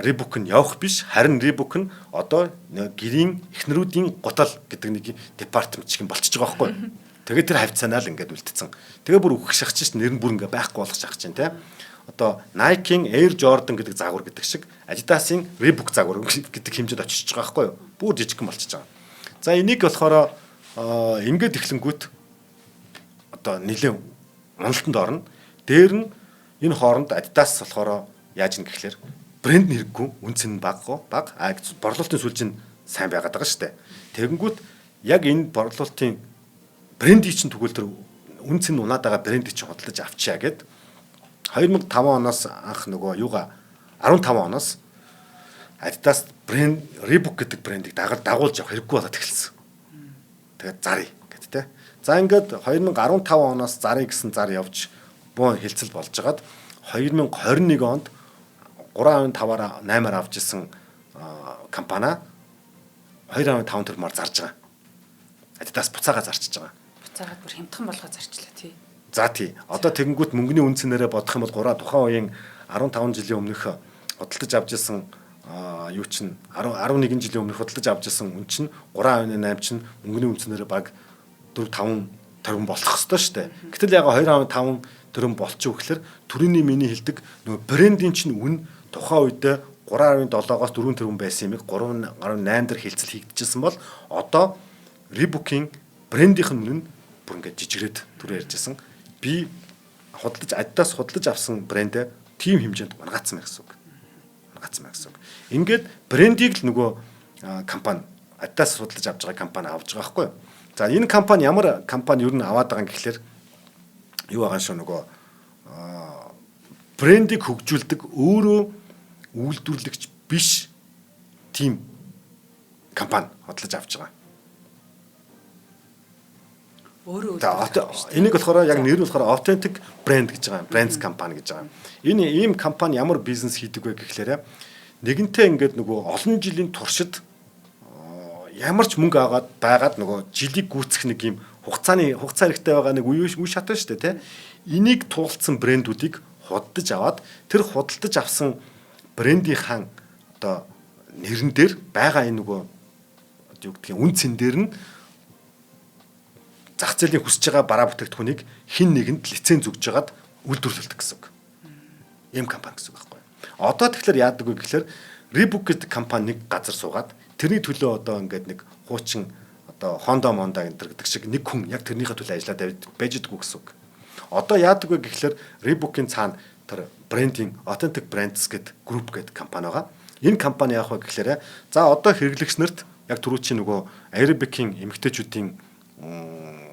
Reebok нь явах биш, харин Reebok нь одоо гэрийн эхнэрүүдийн гутал гэдэг нэг департамент шиг юм болчихж байгаа байхгүй. Тэгээд тэр хавцаанаа л ингээд үлдсэн. Тэгээ бүр үхэх шахаж шин нэр нь бүр ингээд байхгүй болох шахаж чинь те. Одоо Nike-ийн Air Jordan гэдэг загвар гэдэг шиг Adidas-ийн Reebok загвар гэдэг хэмжээд очиж байгаа байхгүй юу? Бүр жижигхэн болчихж байгаа. За, энийг болохоор ингээд эхлэнгүүт одоо нэлээд уналтанд орно. Дээр нь энэ хооронд Adidas болохоор яаж юм гэхлээр брэнд нь хэрэггүй, үн цэн нь баггүй, баг. А борлуулалтын сүлж нь сайн байгаад байгаа шүү дээ. Тэгэнгүүт яг энэ борлуулалтын брендийг чинь тэгвэл тэр үн цэн унаад байгаа брендийг чинь худалдаж авчия гэд 2005 оноос анх нөгөө юугаа 15 оноос Adidas брэнд Reebok гэдэг брендийг дагуулж явах хэрэггүй болоод эхэлсэн. Тэгээд заръя гэд тэ. За ингээд 2015 оноос заръя гэсэн зар явж бөөн хэлцэл болж хагаад 2021 онд 3.5-аар 8-аар авч исэн компани 2.5 тэрбумаар зарж байгаа. Adidas буцаага зарчиж байгаа. Буцаагаад бүр хямдхан болгоо зарчлаа тий. За тий. Одоо тэгэнгүүт мөнгөний үн цэнээрээ бодох юм бол 3 тухайн үеийн 15 жилийн өмнөх худалдаж авч исэн юу чинь 10 11 жилийн өмнөх худалдаж авч исэн үн чинь 3.8 чинь мөнгөний үн цэнээрээ баг 4 5 тэрбум болох ёстой шүү дээ. Гэтэл яг 2.5 тэрбум болчих гэхэлэр төрөний миний хэлдэг нөгөө брендийн чинь үн тухайн үедээ 3.7-оос 4 тэрбум байсан юмыг 3.8 дээр хэлцэл хийгдчихсэн бол одоо Reebok-ийн брендийнх нь үнэ нь бүр ингээд жижигрээд түрүү ярьжсэн. Би худалдаж Adidas худалдаж авсан брэндээ тийм хэмжээнд унгаацсан байх гэсэн үг. Унгаацсан байх гэсэн үг. Ингээд брендийг л нөгөө компани Adidas худалдаж авч байгаа компани авч байгаа байхгүй юу? За энэ компани ямар компани ер нь аваад байгаа юм гэхлээр юу байгаа шүү нөгөө брендийг хөгжүүлдэг өөрөө үйлдвэрлэгч биш тийм компани худалдаж авч байгаа. Өөрөө үйлдвэрлэгч. Энийг болохоор яг нэр нь болохоор Authentic Brand гэж байгаа юм. Brands компани гэж байгаа юм. Энэ ийм компани ямар бизнес хийдэг вэ гэхлээр нэгэнтээ ингээд нөгөө олон жилийн туршид ямар ч мөнгө аваад байгаад нөгөө жилийг гүйцэх нэг юм хугацааны хугацаа хэрэгтэй байгаа нэг үе үе шат байна шүү дээ, тэ. Энийг туулцсан брэндүүдийг худалдаж аваад тэр худалдаж авсан брендийнхаа одоо нэрэн дээр байгаа энэ нөгөө юу гэдгийг үн цэн дээр нь зах зээлийн хүсэж байгаа бараа бүтээгдэхүүнийг хин нэгэнд лиценз өгж хагаад үйлдвэрлэдэг гэсэн үг. Ийм компани гэсэн үг байхгүй. Одоо тэгэхээр яадаг вэ гэхээр Reebok гэдэг компани нэг газар суугаад тэрний төлөө одоо ингээд нэг хуучин одоо Honda Monda энэ гэдэг шиг нэг хүн яг тэрнийхээ төлөө ажиллаад байж идэггүй гэсэн үг. Одоо яадаг вэ гэхээр Reebok-ийн цаана тэр брендинг Authentic Brands гэдэг group гэдэг компани байгаа. Энэ компани яах вэ гэхээр за одоо хэрэглэгч нарт яг түрүүчийн нөгөө aerobic-ийн эмэгтэйчүүдийн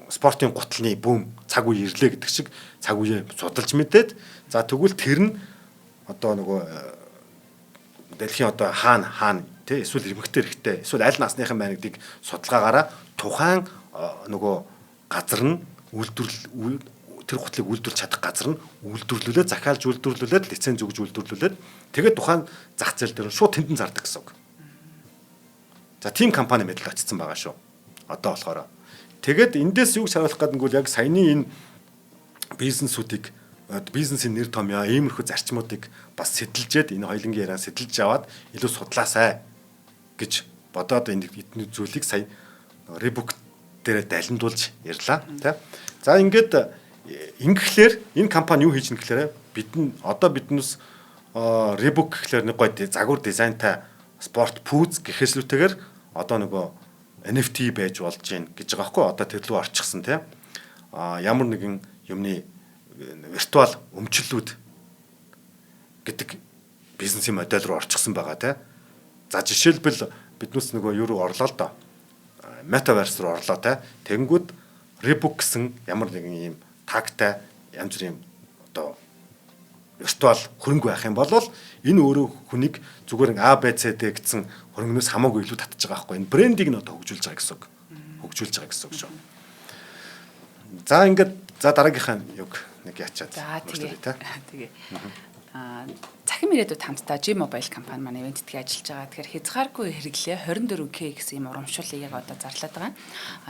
спортын гутлын бүүм цаг үе ирлээ гэдэг шиг цаг үеэ судалж мэдээд за тэгвэл тэр нь одоо нөгөө дэлхийн одоо хаана хаана тий эсвэл эмэгтэй эрэгтэй эсвэл аль насныхан байна гэдгийг судалгаагаараа тухайн нөгөө газар нь үйлдвэрлэл тэр гутлыг үйлдвэрлэж чадах газар нь үйлдвэрлүүлээд захиалж үйлдвэрлүүлээд лиценз өгж үйлдвэрлүүлээд тэгээд тухайн зах зээл дээр шууд тэндэн зардаг гэсэн үг. За тийм компани мэдэл очсон байгаа шүү. Одоо болохоор. Тэгээд эндээс юу харуулах гэдэггүй яг саяны энэ бизнесүүдийг бизнесийн нэр томьёо иймэрхүү зарчмуудыг бас сэтэлжээд энэ хоёулангийн яриа сэтэлж аваад илүү судлаасай гэж бодоод энэ эдний зүйлийг сая Reebok дээрээ далиндуулж ярьлаа тий. За ингээд ингэхлээр энэ компани юу хийж гэхлээр бид нь одоо биднээс Reebok гэхлээр нэг гоё загвар дизайнтай спорт пүүз гэхээслүүтэйгээр одоо нөгөө NFT байж болж гин гэж байгаа байхгүй одоо тэр рүү орчихсон тий. А ямар нэгэн юмны виртуал өмчлөлүүд гэдэг бизнесийн модель руу орчихсон байгаа тий. За жишээлбэл биднээс нөгөө юу руу орлоо л доо. Metaverse руу орлоо тий. Тэнгүүд Reebok гэсэн ямар нэгэн ийм тагтай янз бүрийн одоо виртуал хөрөнгө байх юм бол энэ өөрөө хүнийг зүгээр A B C D гэсэн хөрөнгнөөс хамаагүй илүү татж байгаа байхгүй. Энэ брендийг нь одоо хөгжүүлж байгаа гэсэн үг. Хөгжүүлж байгаа гэсэн үг шүү. За ингээд за дараагийнхаа юг нэг ячаад. За тэгээ. Тэгээ. Цахим ирээдүйд хамтдаа G-Mobile компани маань ивээн тэтгэн ажиллаж байгаа. Тэгэхээр хязгааргүй хэрэглээ 24K гэсэн юм урамшууллыг яг одоо зарлаад байгаа.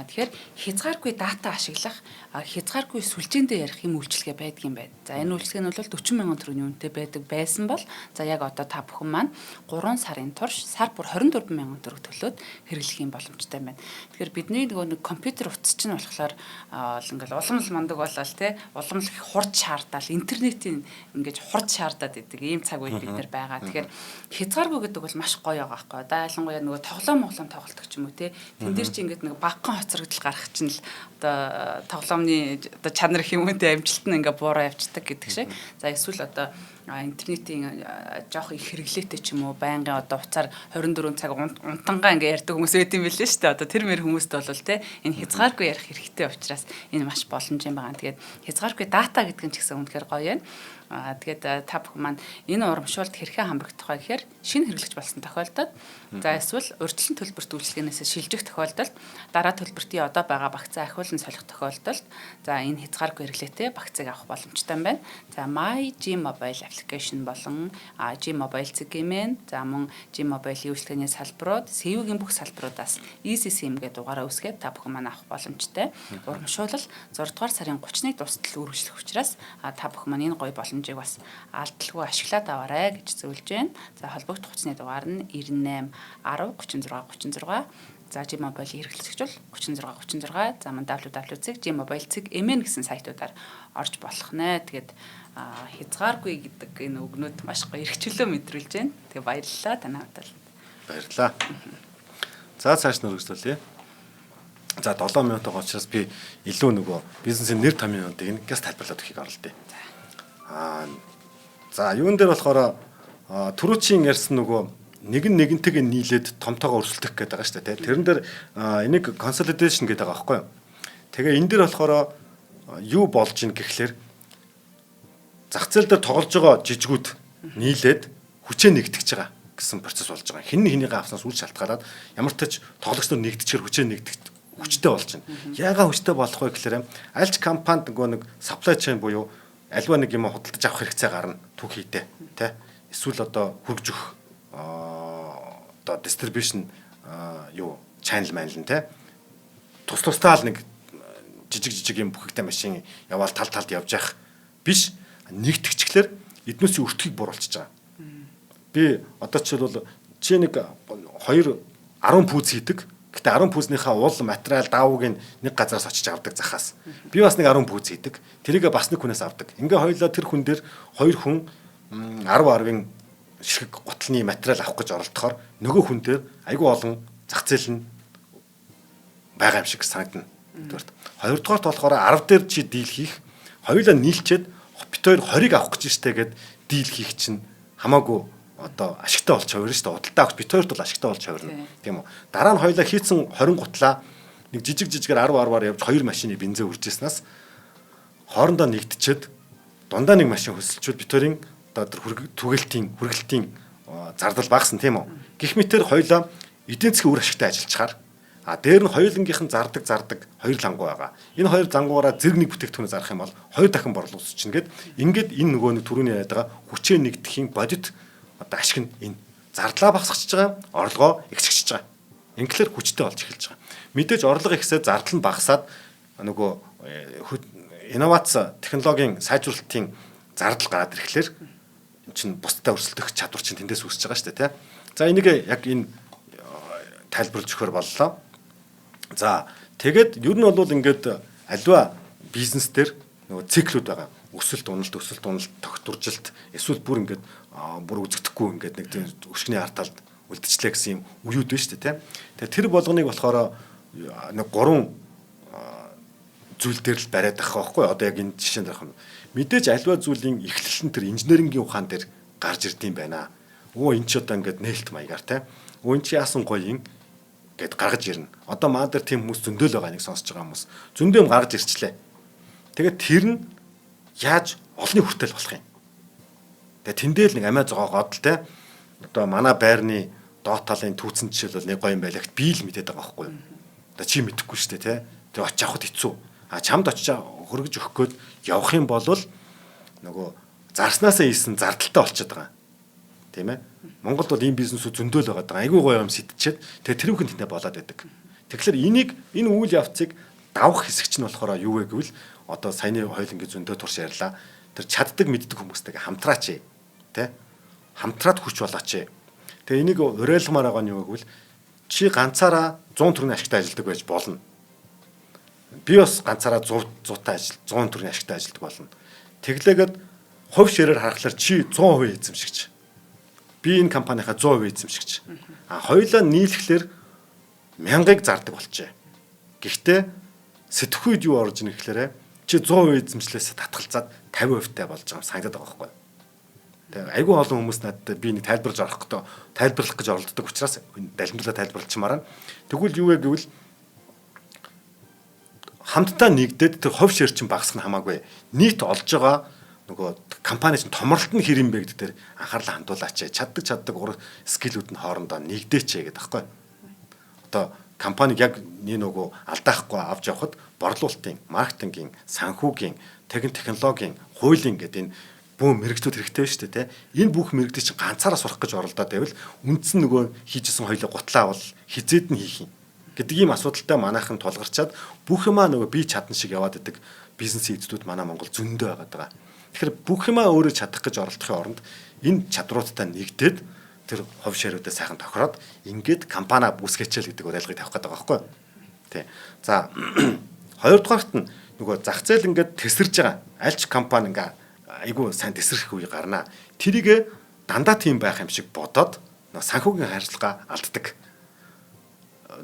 Тэгэхээр хязгааргүй дата ашиглах, хязгааргүй сүлжээндээ ярих юм үйлчилгээ байдаг юм байна. За энэ үйлчилгээ нь бол 40 мянган төгрөгийн үнэтэй байдаг байсан бол за яг одоо та бүхэн маань 3 сарын турш сар бүр 24 мянган төгрөг төлөөд хэрэглэх юм боломжтой байна. Тэгэхээр бидний нөгөө нэг компьютер утас чинь болохоор ингээл улам л мундаг болол те улам л хурд шаардаад интернетийн ингэж хурд шаардаад идэг ийм цаг үед бид нар байгаа. Тэгэхээр хязгааргүй гэдэг бол маш гоё байгаа байхгүй. Одоо ялангуяа нөгөө тоглоом моглоом тоглолдог ч юм уу те. Тэн дээр чи ингээд нэг багахан хоцрогдол гарах чинь л одоо тоглоомны одоо чанар их юм уу те амжилт нь ингээ буураа явцдаг гэдэг шиг. За эсвэл одоо Интернетийн жоох их хэрэглээтэй ч юм уу, байнгын одоо утсаар 24 цаг унтангаа ингээ ярьдаг хүмүүс байт юм билээ шүү дээ. Одоо тэр мэр хүмүүст бол те энэ хязгааргүй ярих хэрэгтэй учраас энэ маш боломж юм байгаа. Тэгээд хязгааргүй дата гэдэг нь ч гэсэн үнэхээр гоё юм. Тэгээд та бүхэн маань энэ урамшуулд хэрхэн хамрагдах вэ гэхээр шинэ хэрэглэгч болсон тохиолдолд, за эсвэл урьдчилан төлбөрт үйлчилгээнээс шилжих тохиолдолд, дараа төлбөртийн одоо байгаа багцаа ахиулан солих тохиолдолд, за энэ хязгааргүй хэрэглээтэй багцыг авах боломжтой юм байна. За My G Mobile application болон G Mobile зэг гэмэн, за мөн G Mobile үйлчилгээний салбарууд, CU-гийн бүх салбаруудаас Easy SIM гэдэг дугаараа үүсгээд та бүхэн маань авах боломжтой. Урамшуулал 6 дугаар сарын 31 дуустал үргэлжлэх учраас та бүхэн маань энэ гоё боломжийг бас алдалгүй ашиглаад аваарай гэж зөвлөж байна. За холбогдох утасны дугаар нь 98 10 36 36. За G Mobile хэрэглэгч бол 36 36, за мөн www.gmobile.mn гэсэн сайтуудаар орж болох нэ. Тэгээд хязгааргүй гэдэг энэ үгнүүд маш гоё эрх чөлөө мэдрүүлж байна. Тэгээ баярлалаа танай хувьд. Баярлалаа. За цааш нь үргэлжлүүлье. За 7 минут байгаа учраас би илүү нөгөө бизнесийн нэр томьёонуудыг нэг газ тайлбарлаад өгөхийг оролдъё. За юун дээр болохоор түрүүчийн ярьсан нөгөө нэг нь нэгнтэйгээ нийлээд томтойгоо өрсөлдөх гэдэг байгаа шүү дээ. Тэрэн дээр энийг consolidation гэдэг байгаа байхгүй юу? Тэгээ энэ дээр болохоор юу болж ийн гэхлээр зах зээл дээр тоглож байгаа жижигүүд нийлээд хүчээ нэгтгэж байгаа гэсэн процесс болж байгаа. Хэн хэнийгээ авснаас үл шалтгаалаад ямар ч тач тоглогч нар нэгтгэжээр хүчээ нэгтгэж хүчтэй болж байна. Яагаад хүчтэй болох вэ гэхээр аль ч компанид нөгөө нэг supply chain буюу альва нэг юм худалдаж авах хэрэгцээ гарна түүх хийдэ тий. Эсвэл одоо хүргэж өгөх одоо distribution юу channel манлан тий. Тус тусдаа л нэг жижиг жижиг юм бүхэгтэй машин яваал тал талд явж явах биш, нэгтгэжлэр эднүсийн өртгийг бууруулчихж байгаа. Би одоо жишээлбэл чи нэг 2 10 пүүз хийдэг. Гэтэ 10 пүүзнийхээ уул материал даавууг нэг газараас очиж авдаг захаас. Би бас нэг 10 пүүз хийдэг. Тэрийг бас нэг хүнээс авдаг. Ингээ хоёулаа тэр хүн дээр хоёр хүн 10 10-ын ширхэг гутлын материал авах гэж оролдохоор нөгөө хүн дээр айгүй олон зах зээл нь байгаа юм шиг санагдана. Нэгдүгээрт. Хоёрдугаарт болохоор 10 дээр чи deal хийх, хоёулаа нийлчээд бит хоёр 20-ыг авах гэж штэ гэд deal хийх чинь хамаагүй одоо ашигтай болж хувирна штэ. Худалдаа авах бит хоёрт бол ашигтай болж хувирна. Тийм үү. Дараа нь хоёулаа хийцэн 20 гутлаа нэг жижиг жижигээр 10 10-аар явж хоёр машины бензин үржсэнээс хоорондоо нэгдчихэд дундаа нэг машин хөсөлчүүл бит хоёрын одоо тэр түгэлтийн хүргэлтийн зардал багасна, тийм үү. Гэх мэтэр хоёулаа эдийн засгийн үр ашигтай ажиллachаар, а дээр нь хоёулангийнх нь зардаг хоёр лангуу байгаа. Энэ хоёр зангуугаараа зэрэг нэг бүтээгдэхүүнээ зарах юм бол хоёр дахин борлуулж чинь гээд ингээд энэ нөгөө нэг түрүүний яриад байгаа хүчээ нэгдэхийн бодит одоо ашиг нь энэ зардлаа багасгаж байгаа, орлогоо ихсгэж байгаа. Инглээр хүчтэй болж эхэлж байгаа. Мэдээж орлого ихсээ зардал нь багасаад нөгөө инновац технологийн сайжруулалтын зардал гараад ирэхлээр эн чинь бусдад өрсөлдөх чадвар чинь тэндээс үүсэж байгаа шүү дээ, тий. За энийг яг энэ тайлбарлаж өгөхөр боллоо. За тэгээд ер нь бол ингээд альва бизнес дээр нөгөө циклүүд байгаа. Өсөлт, уналт, өсөлт, уналт, тогтворжилт, эсвэл бүр ингээд бүр үзэгдэхгүй ингээд нэг тийм өшгөний ард талд үлдчихлээ гэсэн юм үеүд байна шүү дээ, тийм. Тэгээд тэр болгоныг болохоор нэг гурван зүйл дээр л бариад авах байхгүй. Одоо яг энэ жишээн дээр юм. Мэдээж альва зүйлийн эхлэл нь тэр инженерингийн ухаан дээр гарч ирд юм байна. Өө эн чи одоо ингээд нээлт маягаар тийм. Өө эн чи яасан гоё юм гэд гаргаж ирнэ. Одоо маа дээр тийм хүмүүс зөндөл байгаа, нэг сонсож байгаа хүмүүс. Зөндөө юм гаргаж ирчлээ. Тэгээд тэр нь яаж олонний хүртэл болох юм. Тэгээд тэндээ л нэг амиа зогоогоод л те. Одоо манай байрны доод талын түүцэн жишээлбэл нэг гоё юм байлаа гэт би л мэдээд байгаа байхгүй юу. Одоо чи мэдэхгүй шүү дээ те. Тэгээд очиж авахд хэцүү. А чамд очиж хөргөж өгөх гээд явах юм бол нөгөө зарснаасаа ийсэн зардалтай болчиход байгаа. Тийм ээ. Монголд бол ийм бизнесүүд зөндөл байгаа даа. Айгүй гоё юм сэтчээд тэгээ тэр хүн тэндээ болоод байдаг. Тэгэхээр энийг энэ үйл явцыг давах хэсэг чинь болохоор юу вэ гэвэл одоо саяны хоёулангийн зөндөө турш ярьлаа. Тэр чаддаг мэддэг хүмүүстэйгээ хамтраач. Тэ? Хамтраад хүч болооч. Тэгээ энийг уриалгамаар байгаа нь юу вэ гэвэл чи ганцаараа 100 төгрөгийн ашигтай ажилладаг байж болно. Би бас ганцаараа 100 100-тай ажил 100 төгрөгийн ашигтай ажилладаг болно. Тэглээгээд хувь ширээр харахаар чи 100% эзэмшигч. Би энэ компанийнхаа 100% эзэмшигч. А хоёулаа нийлэхлээр мянгаыг зардаг болжээ. Гэхдээ сэтгхүйд юу орж ирнэ гэхлээрэ чи 100% эзэмшлээс татгалзаад 50% таа болж байгаа юм санагдаад байгаа байхгүй юу? Тэг айгүй олон хүмүүс надад би нэг тайлбарлаж орох гэдэг тайлбарлах гэж оролддог учраас далимдлаа тайлбарлчмаар байна. Тэгвэл юу вэ гэвэл хамтдаа нэгдээд тэр хувь шир чинь багасах нь хамаагүй. Нийт олж байгаа нөгөө компани чинь томролт нь хэр юм бэ гэдэг дээр анхаарлаа хандуулаач. Чаддаг чаддаг ур скиллүүд нь хоорондоо нэгдээч гэдэг аахгүй. Одоо компаниг яг нэг нөгөө алдаахгүй авч явахад борлуулалтын, маркетингийн, санхүүгийн, технологийн, хуулийн гэдэг энэ бүүн мэрэгчлүүд хэрэгтэй шүү дээ, тэ. Энэ бүх мэрэгчлийг чинь ганцаараа сурах гэж оролдоод байвал үндсэн нөгөө хийжсэн хоёлоо гутлаа авал хизээд нь хийх юм гэдэг ийм асуудалтай манайхан тулгарчаад бүх юмаа нөгөө би чадна шиг яваад идэг бизнесийн эзлүүд манай Монгол зөндөө байгаад байгаа. Тэгэхээр бүх юмаа өөрөө чадах гэж оролдохын оронд энэ чадруудтай нэгдээд тэр хувь ширүүдээ сайхан тохироод ингээд компани үүсгээчээл гэдэг уриалгыг тавих гэдэг байгаа байхгүй юу? Тий. За хоёрдугаарт нь нөгөө зах зээл ингээд тэсэрж байгаа. Аль ч компани ингээ айгүй сайн тэсрэх үе гарнаа. Тэрийг дандаа тийм байх юм шиг бодоод санхүүгийн харилцаа алддаг.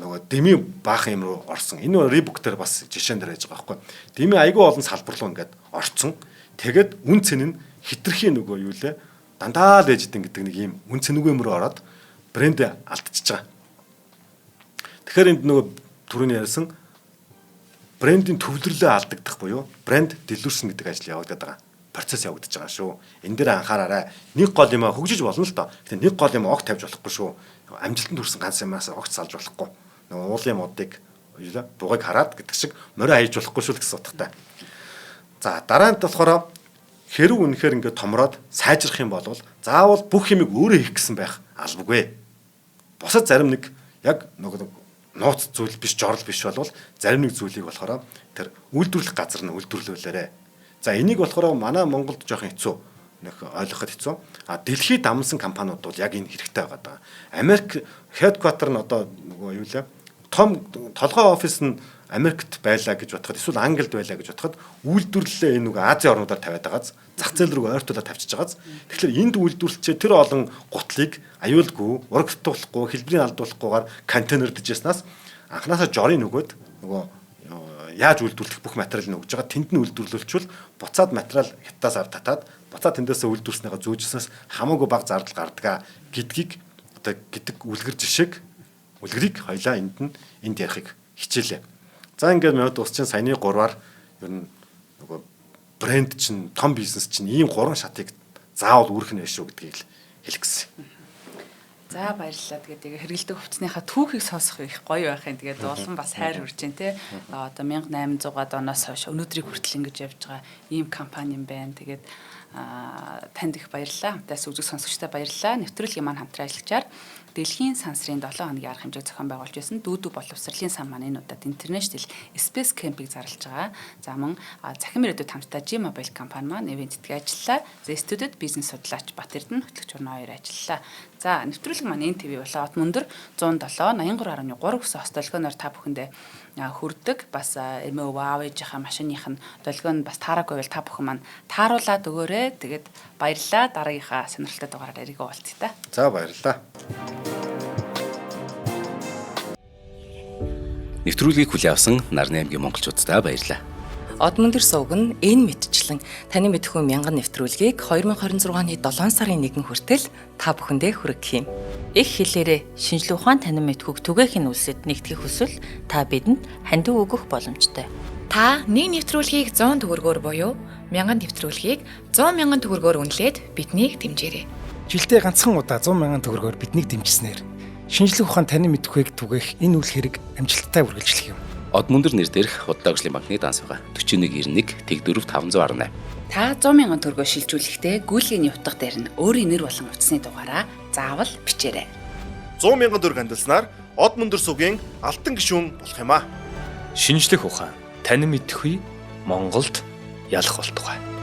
Нөгөө дэмий баахан юм руу орсон. Энэ Reebok дээр бас жишээн дээр байж байгаа байхгүй. Дэмий айгүй олон салбар руу ингээд орцсон. Тэгээд үн цэн нь хитрхийн нөгөө юу лээ дандаа л ээж идэв гэдэг нэг юм үн цэнүгүй юм руу ороод брэнд алдчихж байгаа. Тэгэхээр энд нөгөө түрүүний ярьсан брендийн төвлөрлөө алдагдах буюу брэнд dilution гэдэг ажил явагдаад байгаа. Процесс явагдаж байгаа шүү. Энэ дээр анхаараарай. Нэг гол юм хөгжиж болно л доо. Гэтэ нэг гол юм огт тавьж болохгүй шүү. Амжилтанд хүрсэн ганц юмаас огт салж болохгүй. Нөгөө уулын модыг бугыг хараад гэдэг шиг морио хайж болохгүй шүү л гэсэн утгатай. За дараа нь болохоор хэрэг үнэхээр ингээд томроод сайжрах юм бол заавал бүх юмыг өөрөө хийх гэсэн байх албагүй. Бусад зарим нэг яг нөгөө нууц зүйл биш, жорол биш болвол зарим нэг зүйлийг болохоор тэр үйлдвэрлэх газар нь үйлдвэрлүүлээрэ. За энийг болохоор манай Монголд жоохон хэцүү нэг ойлгоход хэцүү. А дэлхийд дамнсан компаниуд бол яг энэ хэрэгтэй байгаа даа. Америк headquarter нь одоо нөгөө юу лээ? Том толгой офис нь Америкт байлаа гэж бодоход эсвэл Англид байлаа гэж бодоход үйлдвэрлэлээ энэ нөгөө Азийн орнуудаар тавиад байгааз зах зээл рүү ойртуулаад тавьчихж байгааз. Тэгэхээр энд үйлдвэрлэлчээ тэр олон гутлыг аюулгүй, урагтуулахгүй, хэлбэрийг алдуулахгүйгээр контейнердэж яснаас анханасаа жорын нөгөөд нөгөө яаж үйлдвэрлэх бүх материалыг өгж байгаа тэнд нь үйлдвэрлүүлчихвэл буцаад материал хятадаас ав татаад буцаад тэндээсээ үйлдвэрлэснийгаа зөөжсөнөөс хамаагүй бага зардал гардаг гэдгийг одоо гэдэг үлгэр жишээг үлгэрийг хоёлаа энд нь энд ярихыг хичээлээ. За ингээд минут ус чинь саяны 3-аар ер нь нөгөө брэнд чинь том бизнес чинь ийм 3 шатыг заавал үүрэх нь шүү гэдгийг л хэлэх гэсэн. За баярлалаа. Тэгээд хэрэгэлдэг хувцсныхаа түүхийг сонсох их гоё байх юм. Тэгээд улам бас хайр хүрч байна те. Одоо 1800-аад оноос хойш өнөөдрийг хүртэл ингэж явж байгаа ийм компани юм байна. Тэгээд танд их баярлалаа. Хамтаас үзэг сонсогчдод баярлалаа. Нэвтрүүлгийн маань хамтран ажиллагчаар Дэлхийн сансрын 7 хоногийн арга хэмжээг зохион байгуулж байсан Дүүдүү боловсролын сан маань энэ удаад International Space Camp-ыг зарлж байгаа. За мөн захин мөрөдөд хамтдаа G Mobile компани маань ивент тэтгэж ажиллаа. За студид бизнес судлаач Бат Эрдэнэ хөтлөгч Уран хоёр ажиллалаа. За нэвтрүүлэг маань НТВ болоо от мөндөр 107 83.3 гэсэн хос долгионоор та бүхэндээ хүрдэг. Бас эмээ аав ээжийнхаа машиных нь долгион бас таараагүй байвал та бүхэн маань тааруулаад өгөөрэй. Тэгээд баярлалаа. Дараагийнхаа сонирхолтой дугаараар эргэн уулзъя та. За баярлалаа. Нэвтрүүлгийг хүлээн авсан Нарны аймгийн монголчуудаа баярлалаа. Од мөндөр сувг нь энэ мэтчлэн таны мэдхүй мянган нэвтрүүлгийг 2026 оны 7 сарын 1 хүртэл та бүхэндээ хүргэх юм. Их хэлээрээ шинжлэх ухаан танин мэдхүйг түгээхин үлсэд нэгтгэх хүсвэл та бидэнд хандив өгөх боломжтой. Та нэг нэвтрүүлгийг 100 төгрөгөөр буюу 1000 нэвтрүүлгийг 100 мянган төгрөгөөр үнэлээд биднийг дэмжээрэй. Жилдээ ганцхан удаа 100 мянган төгрөгөөр биднийг дэмжснээр шинжлэх ухаан танин мэдхүйг түгээх энэ үйл хэрэг амжилттай үргэлжлэх юм. Од мөндөр нэр дээрх Худалдаа хөгжлийн банкны данс байгаа. 4191 Тэг4 518. Та 100 мянган төгрөгөөр шилжүүлэхдээ гүйлгээний утга дээр нь өөрийн нэр болон утасны дугаараа заавал бичээрэй. 100 мянган төгрөг хандилснаар Од мөндөр сувгийн алтан гишүүн болох юм аа. Шинжлэх ухаан танин мэдхүй Монголд ялах болтугай.